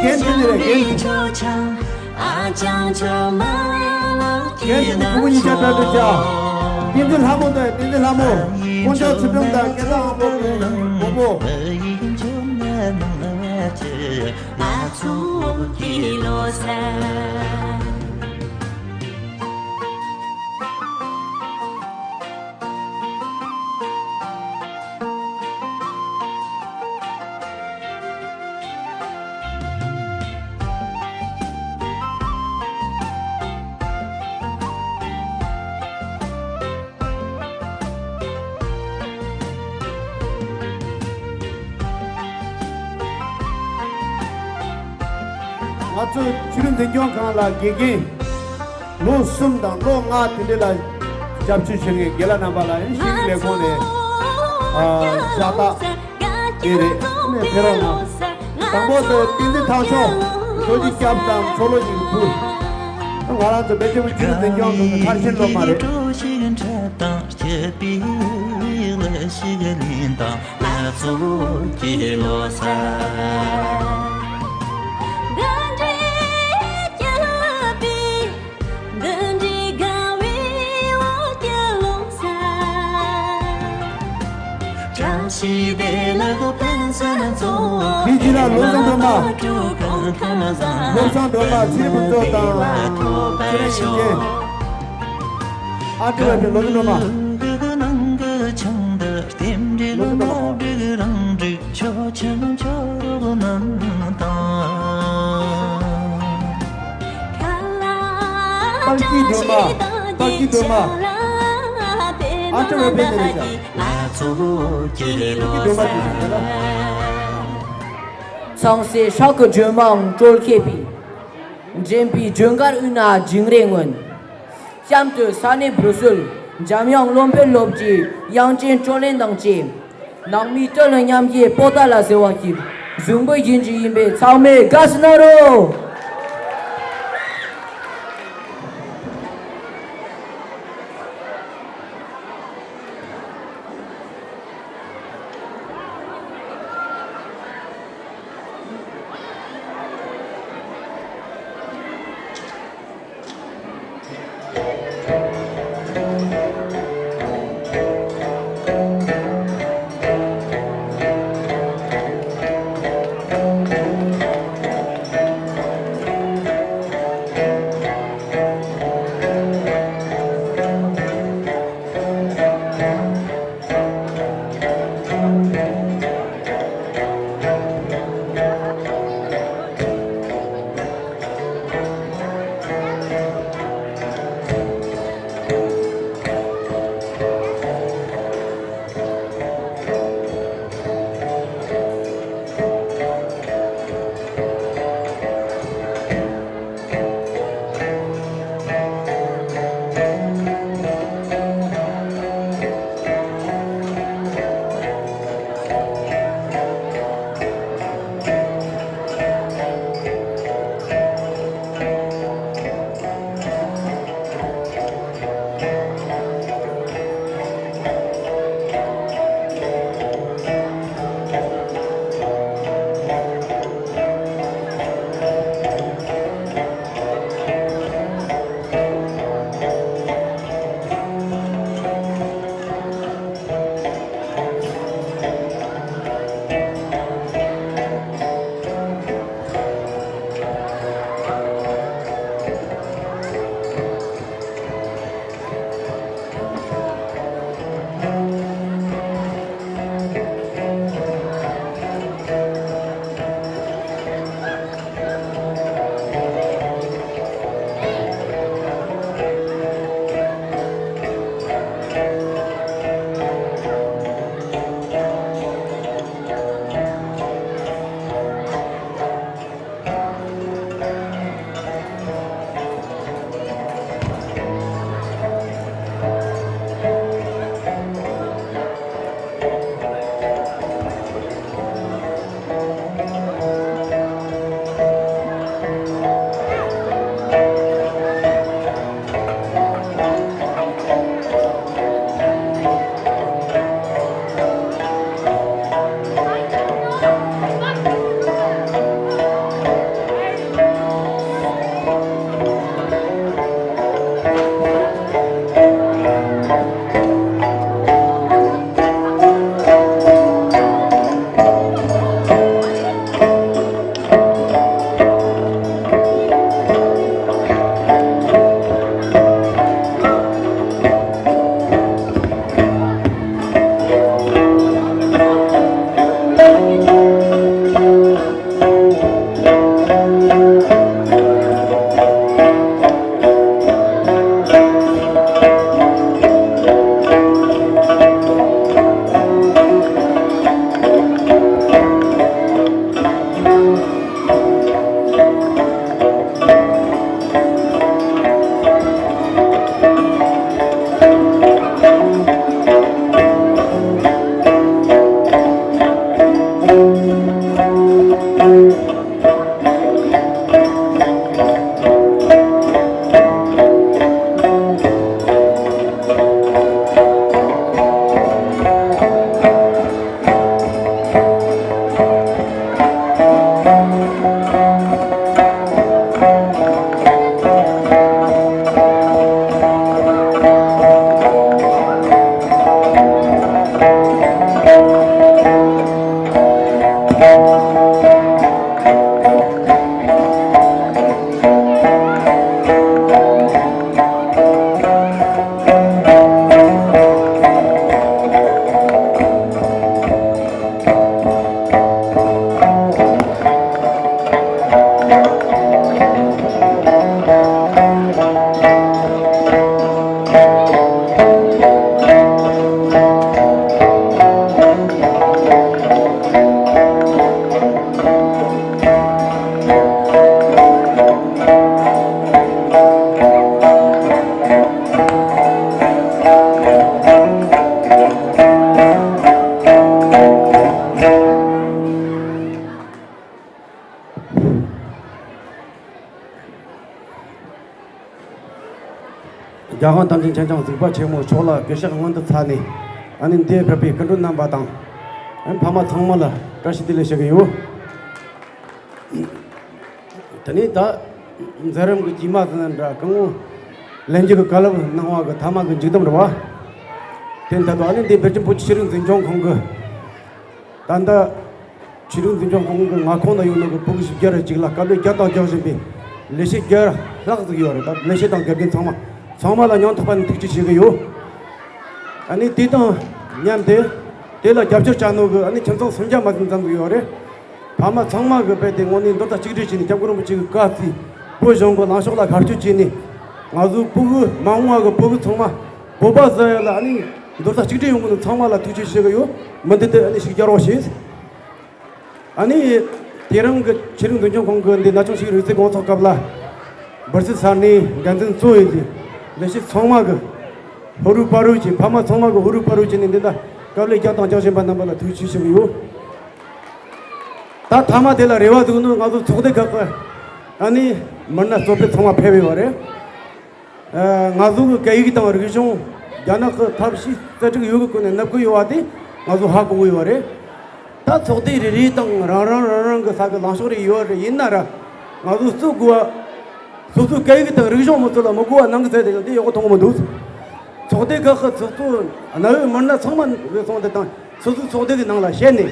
རྒན་དེ་ནི་རེད། རྒན། རྒན་དེ་ནི་བུ་མོ་གཉིས་ཆ་གྲ་སྒྲིག་བྱ། བསྟན་འཛིན་ལྷ་མོ་དང་བསྟན་འཛིན་ལྷ་མོ། དཀོན་མཆོག་ཚུལ་ཁྲིམས་དང་སྐལ་བཟང་དབང་པོ་གི་བུ་མོ། ང་ཚོའི་ཆོས་རིག་འཛིན་སྐྱོང་ཁང་ལ་དགེ་རྒན་ལོ་གསུམ་དང་ལོ་ལྔ་དེ་འདྲ་ལ་སྐྱབས་བཅོལ་བྱེད་མཁན་རྒན་ལགས་རྣམ་པ་ལ་ཡང་ཤེས་རིག་ལས་ཁུངས་ནས་ཨ་ཤ་སྟག་དེ་རེད། ནས་ཕེབས་རོགས་གནང་། དང་པོ་དེ་བསྟན་འཛིན་ཐང་ཆོག་རྡོ་རྗེ་སྐྱབས་དང་མཚོ་ལྷོ་གཉིས་ཀྱི་བུ། ང་རང་ཚོ་བེ་ཅོན་ཆོས་རིག་འཛིན་སྐྱོང་ཁང་གི་མཐར་ཕྱིན་སློབ་མ་རེད། དེའི་རྗེས་ལ་བློ་བཟང་སྒྲོལ་མ། བློ་བཟང་སྒྲོལ་མ་ཚེ་རིང་ཕུན་ཚོགས་དང་ཚེ་རིང་ཡོན་ཏན། ཨ་ཀྲི་བ་ཕེ། བློ་བཟང་སྒྲོལ་མ། བློ་བཟང་སྒྲོལ་མ། པར་སྐྱིད་སྒྲོལ་མ། སྟག་གི་སྒྲོལ་མ། ཨ་ཏི་རེ་པེ་ནེ་རེ་ཤ། སྟག་གི་སྒྲོལ་མ་གི་ཤ་ལ། ཚངས་སྲས་ཤཱཀྱ་སྒྲོལ་མའང་སྤྲུལ་མཁས་པའི། འདྲེན་པའི་ཇུན་གར་དབུས་ན་ཇིང་རེ་མངོན། གཤམ་དུ་ས་གནས་བུ་སུལ་འཇམ་དབྱངས་བློ་འཕེལ་སློབ་ཀྱི་དབྱངས་ཅན་དྲོད་ལེན་དང་བཅས། ནང་མི་སྤྲོ་ལ་མཉམ་སྐྱེས་པོ་ཏཱ་ལ་ཟེར་བ་ཞིག་གཟིགས་འབུལ་ཞུ་རྒྱུ་ཡིན་པས་ཚང་མས་དགའ་བསུ་གནང་རོགས། རྒྱལ་དབང་དམ་ཅན་མཁྱེན་ཅིང་གཟིགས་པ་ཆེན་མོ་མཆོག་ལ་གུས་ཕྱག་སྔོན་དུ་ཕྱག་ནས། ཨ་ནི་འདིར་ཕེབས་པའི་སྐུ་མགྲོན་རྣམ་པ་དང་། ཨ་ནི་ཕ་མ་ཚང་མ་ལ་བཀྲ་ཤིས་བདེ་ལེགས་ཞུ་གི་ཡོད། དེ་ནས་ད་མཛད་རིམ་གྱི་དཀྱིལ་མ་ཟེར་ན་འདྲ། སྐུ་ངོ་ལྷན་རྒྱས་ཀྱི་བཀའ་སློབ་གནང་བ་གི་ཐ་མ་གི་མཇུག་བསྡོམས་རེད་བ། དེ་ད་དུང་ཨ་ནི་འདི་བེ་ཅིན་བོད་ཀྱི་ཆོས་རིག་འཛིན་སྐྱོང་ཁང་གི། ད་ལྟ་ཆོས་རིག་འཛིན་སྐྱོང་ཁང་གི་མངའ་ཁོངས་ན་ཡོད་ནོ་གི་བོད་ཀྱི་གཞི་རྒྱ་ར་ཅིག་ལ་དཀའ་ལས་རྒྱ་དང་རྒྱག་བཞིན་པའི་ལས་བྱེད་རྒྱ་ལྷག་ཟིག་ཡོད་རེད། ད་ལས་བྱེད་དང་དགེ་རྒན་ཚང་མ་ཚང་མ་ལ་སྙིང་ཐག་པ་ནས་ཐུགས་རྗེ་ཆེ་ཞུ་གི་ཡོད། ཨ་ནི་དེ་དང་མཉམ་དུ་དེ་ལ་རྒྱབ་སྐྱོར་བྱ་ནོ་གི་ཨ་ནི་ཁྱིམ་ཚང་སུམ་བརྒྱ་མ་ཟིན་ཙམ་ཟིག་ཡོད་རེད། ཕ་མ་ཚང་མ་གི་དཔེ་དེ་དངོས་གནས་མདོར་དག་གཅིག་སྒྲིལ་བྱས་ནས་སྐྱབས་མགོན་རིན་པོ་ཆེ་གི་བཀའ་བརྩིས། བོད་གཞུང་གི་ལངས་ཕྱོགས་ལ་ཤར་སྐྱོད་བྱས་ནས། ང་ཚོ་ཕྲུ་གུ་མ་འོངས་པ་གི་ཕྲུ་གུ་ཚང་མ་བོད་པ་ཟེར་ཡ་ལ་ཨ་ནི་མདོར་དག་གཅིག་སྒྲིལ་ཡོང་གི་འདུག་ཚང་མ་ལ་ཐུགས་རྗེ་ཆེ་ཞུ་གི་ཡོད། མུ་མཐུད་དུ་ཨ་ནི་ཤུགས་རྒྱག་རོགས་བྱེད། ཨ་ནི་དེ་རིང་གི་ཆོས་རིག་འཛིན་སྐྱོང་ཁང་གི་འདི་ན་ཆུང་ཞིག་རིག་རྩལ་དགོང་ཚོགས་སྐབས་ལ། འབུལ་རྩེད་ས་གནས་འགན་འཛིན་གཙོ་བོ་ཡིན་ཏེ། ལས་བྱེད་ཚང་མ་གི་ཧུ་རུ་པ་རུ་གྱིས། ཕ་མ་ཚང་མ་གི་ཧུ་རུ་པ་རུ་གྱིས་ནས་འདི་ལ་དཀའ་ལས་རྒྱག་དང་རྒྱག་བཞིན་པ་རྣམ་པ་ལ་ཐུགས་རྗེ་ཆེ་ཞུ་གི་ཡོད། ད་མཐའ་མ་དེ་ལ་རེ་བ་འདུག་ནོ། ང་ཚོ་ཚོགས་སྡེ་ཁག་གི་ཨ་ནི་མི་སྣ་གཙོ་དཔོན་ཚང་མ་ཕེབས་ཡོད་པ་རེད། ཨ། ང་ཚོ་གི་སྐད་ཡིག་དང་རིག་གཞུང་རྒྱ་ནག་གི་ཐབས་ཤེས་རྩལ་སྤྲུགས་ཡོད་གི་སྐོར་ནས་ནུབ་གི་ཡོད་པ་དེ་ང་ཚོ་ཧ་གོ་གི་ཡོད་པ་རེད། ད་ཚོགས་སྡེ་རེ་རེ་དང་རང་རང་རང་རང་གི་ས་གི་ལངས་ཕྱོགས་རེ་ཡོད་རེད། ཡིན་ན་ར་ང་ཚོ་གཙོ་དགོས་པ། སོ་སོའི་སྐད་ཡིག་དང་རིག་གཞུང་མི་ཚོ་ལ་མི་དགོས་པ་གནང་གི་ཚད་དེ་ཡང་དེ་ཡག་པོ་མཐོང་གི་མི་འདུག་ཚོགས་སྡེ་ཁག་གི་ཚོགས་གཙོ་གནའ་བོའི་མི་སྣ་ཚང་མ་བས་སོང་དེ་དང་སོ་སོའི་ཚོགས་སྡེ་གི་ནང་ལ་བཤད་ནས།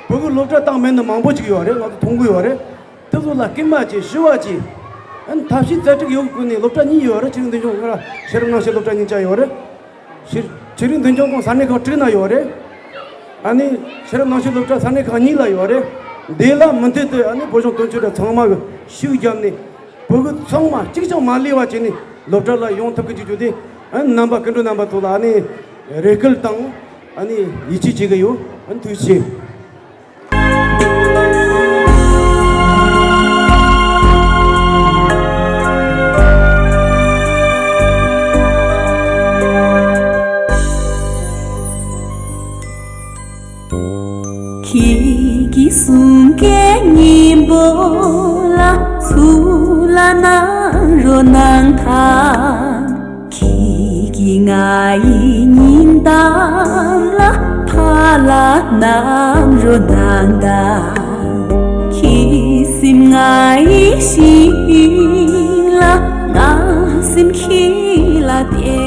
བོད་ཀྱི་སློབ་གྲྭ་དང་མེད་ནི་མང་པོ་ཅིག་ཡོད་རེད། ང་ཚོ་མཐོང་གི་ཡོད་རེད། དེ་ཚོ་ལ་སྐུལ་མ་བྱེད། ཞུ་བ་བྱེད། ཨ་ནི་ཐབས་ཤེས་རྩལ་སྤྲུགས་ཡོད་དགོས་ནས་སློབ་གྲྭ་གཉིས་ཡོད་རེད། ཆོས་རིག་འཛིན་སྐྱོང་ཁང་ར་ཤེས་རབ་རྣམ་བཤད་སློབ་གྲྭ་གཉིས་ཆ་ཡོད་རེད། ཤེས་ཆོས་རིག་འཛིན་སྐྱོང་ཁང་ས་གནས་ཁག་དྲུག་ན་ཡོད་རེད། ཨ་ནི་ཤེས་རབ་རྣམ་བཤད་སློབ་གྲྭ་ས་གནས་ཁག་གཉིས་ལ་ཡོད་རེད། འདི་ལ་མུ་མཐུད་དུ་ཨ་ནི་བོད་གཞུང་དོན་གཅོད་པ་ཚང་མ་གི་ཤུགས་བརྒྱབ་ནས། བོད་ཀྱི་ཚང་མ་གཅིག་ཀྱང་མ་ལུས་པ་བྱས་ནས་སློབ་གྲྭ་ལ་ཡོང་ཐུབ་ཀྱི་བྱེད་རྒྱུ་དེ། ཨ་ནི་རྣམ་པ་སྐུ་མགྲོན་རྣམ་པ་ཚོ་ལ་ཨ་ནི་རེ་སྐུལ་དང་ཨ་ནི་ཡིད་ཆེས་བྱེད་ཀྱི་ཡོད། ཨ་ནི་ཐུགས་རྗེ་ཆེ། ཁྱེད་ཀྱི་གསུང་སྐད་སྙན་པོ་ལ་ཚུར་ལ་གནང་རོགས་གནང་དང་། ཁྱེད་ཀྱིས་ང་ཡི་སྙིང་གཏམ་ལ་ཕར་ལ་གནང་རོགས་གནང་དང་། ཁྱེད་སེམས་ང་ཡི་ཞིང་ལ། ང་སེམས་ཁྱེད་ལ་གཏད་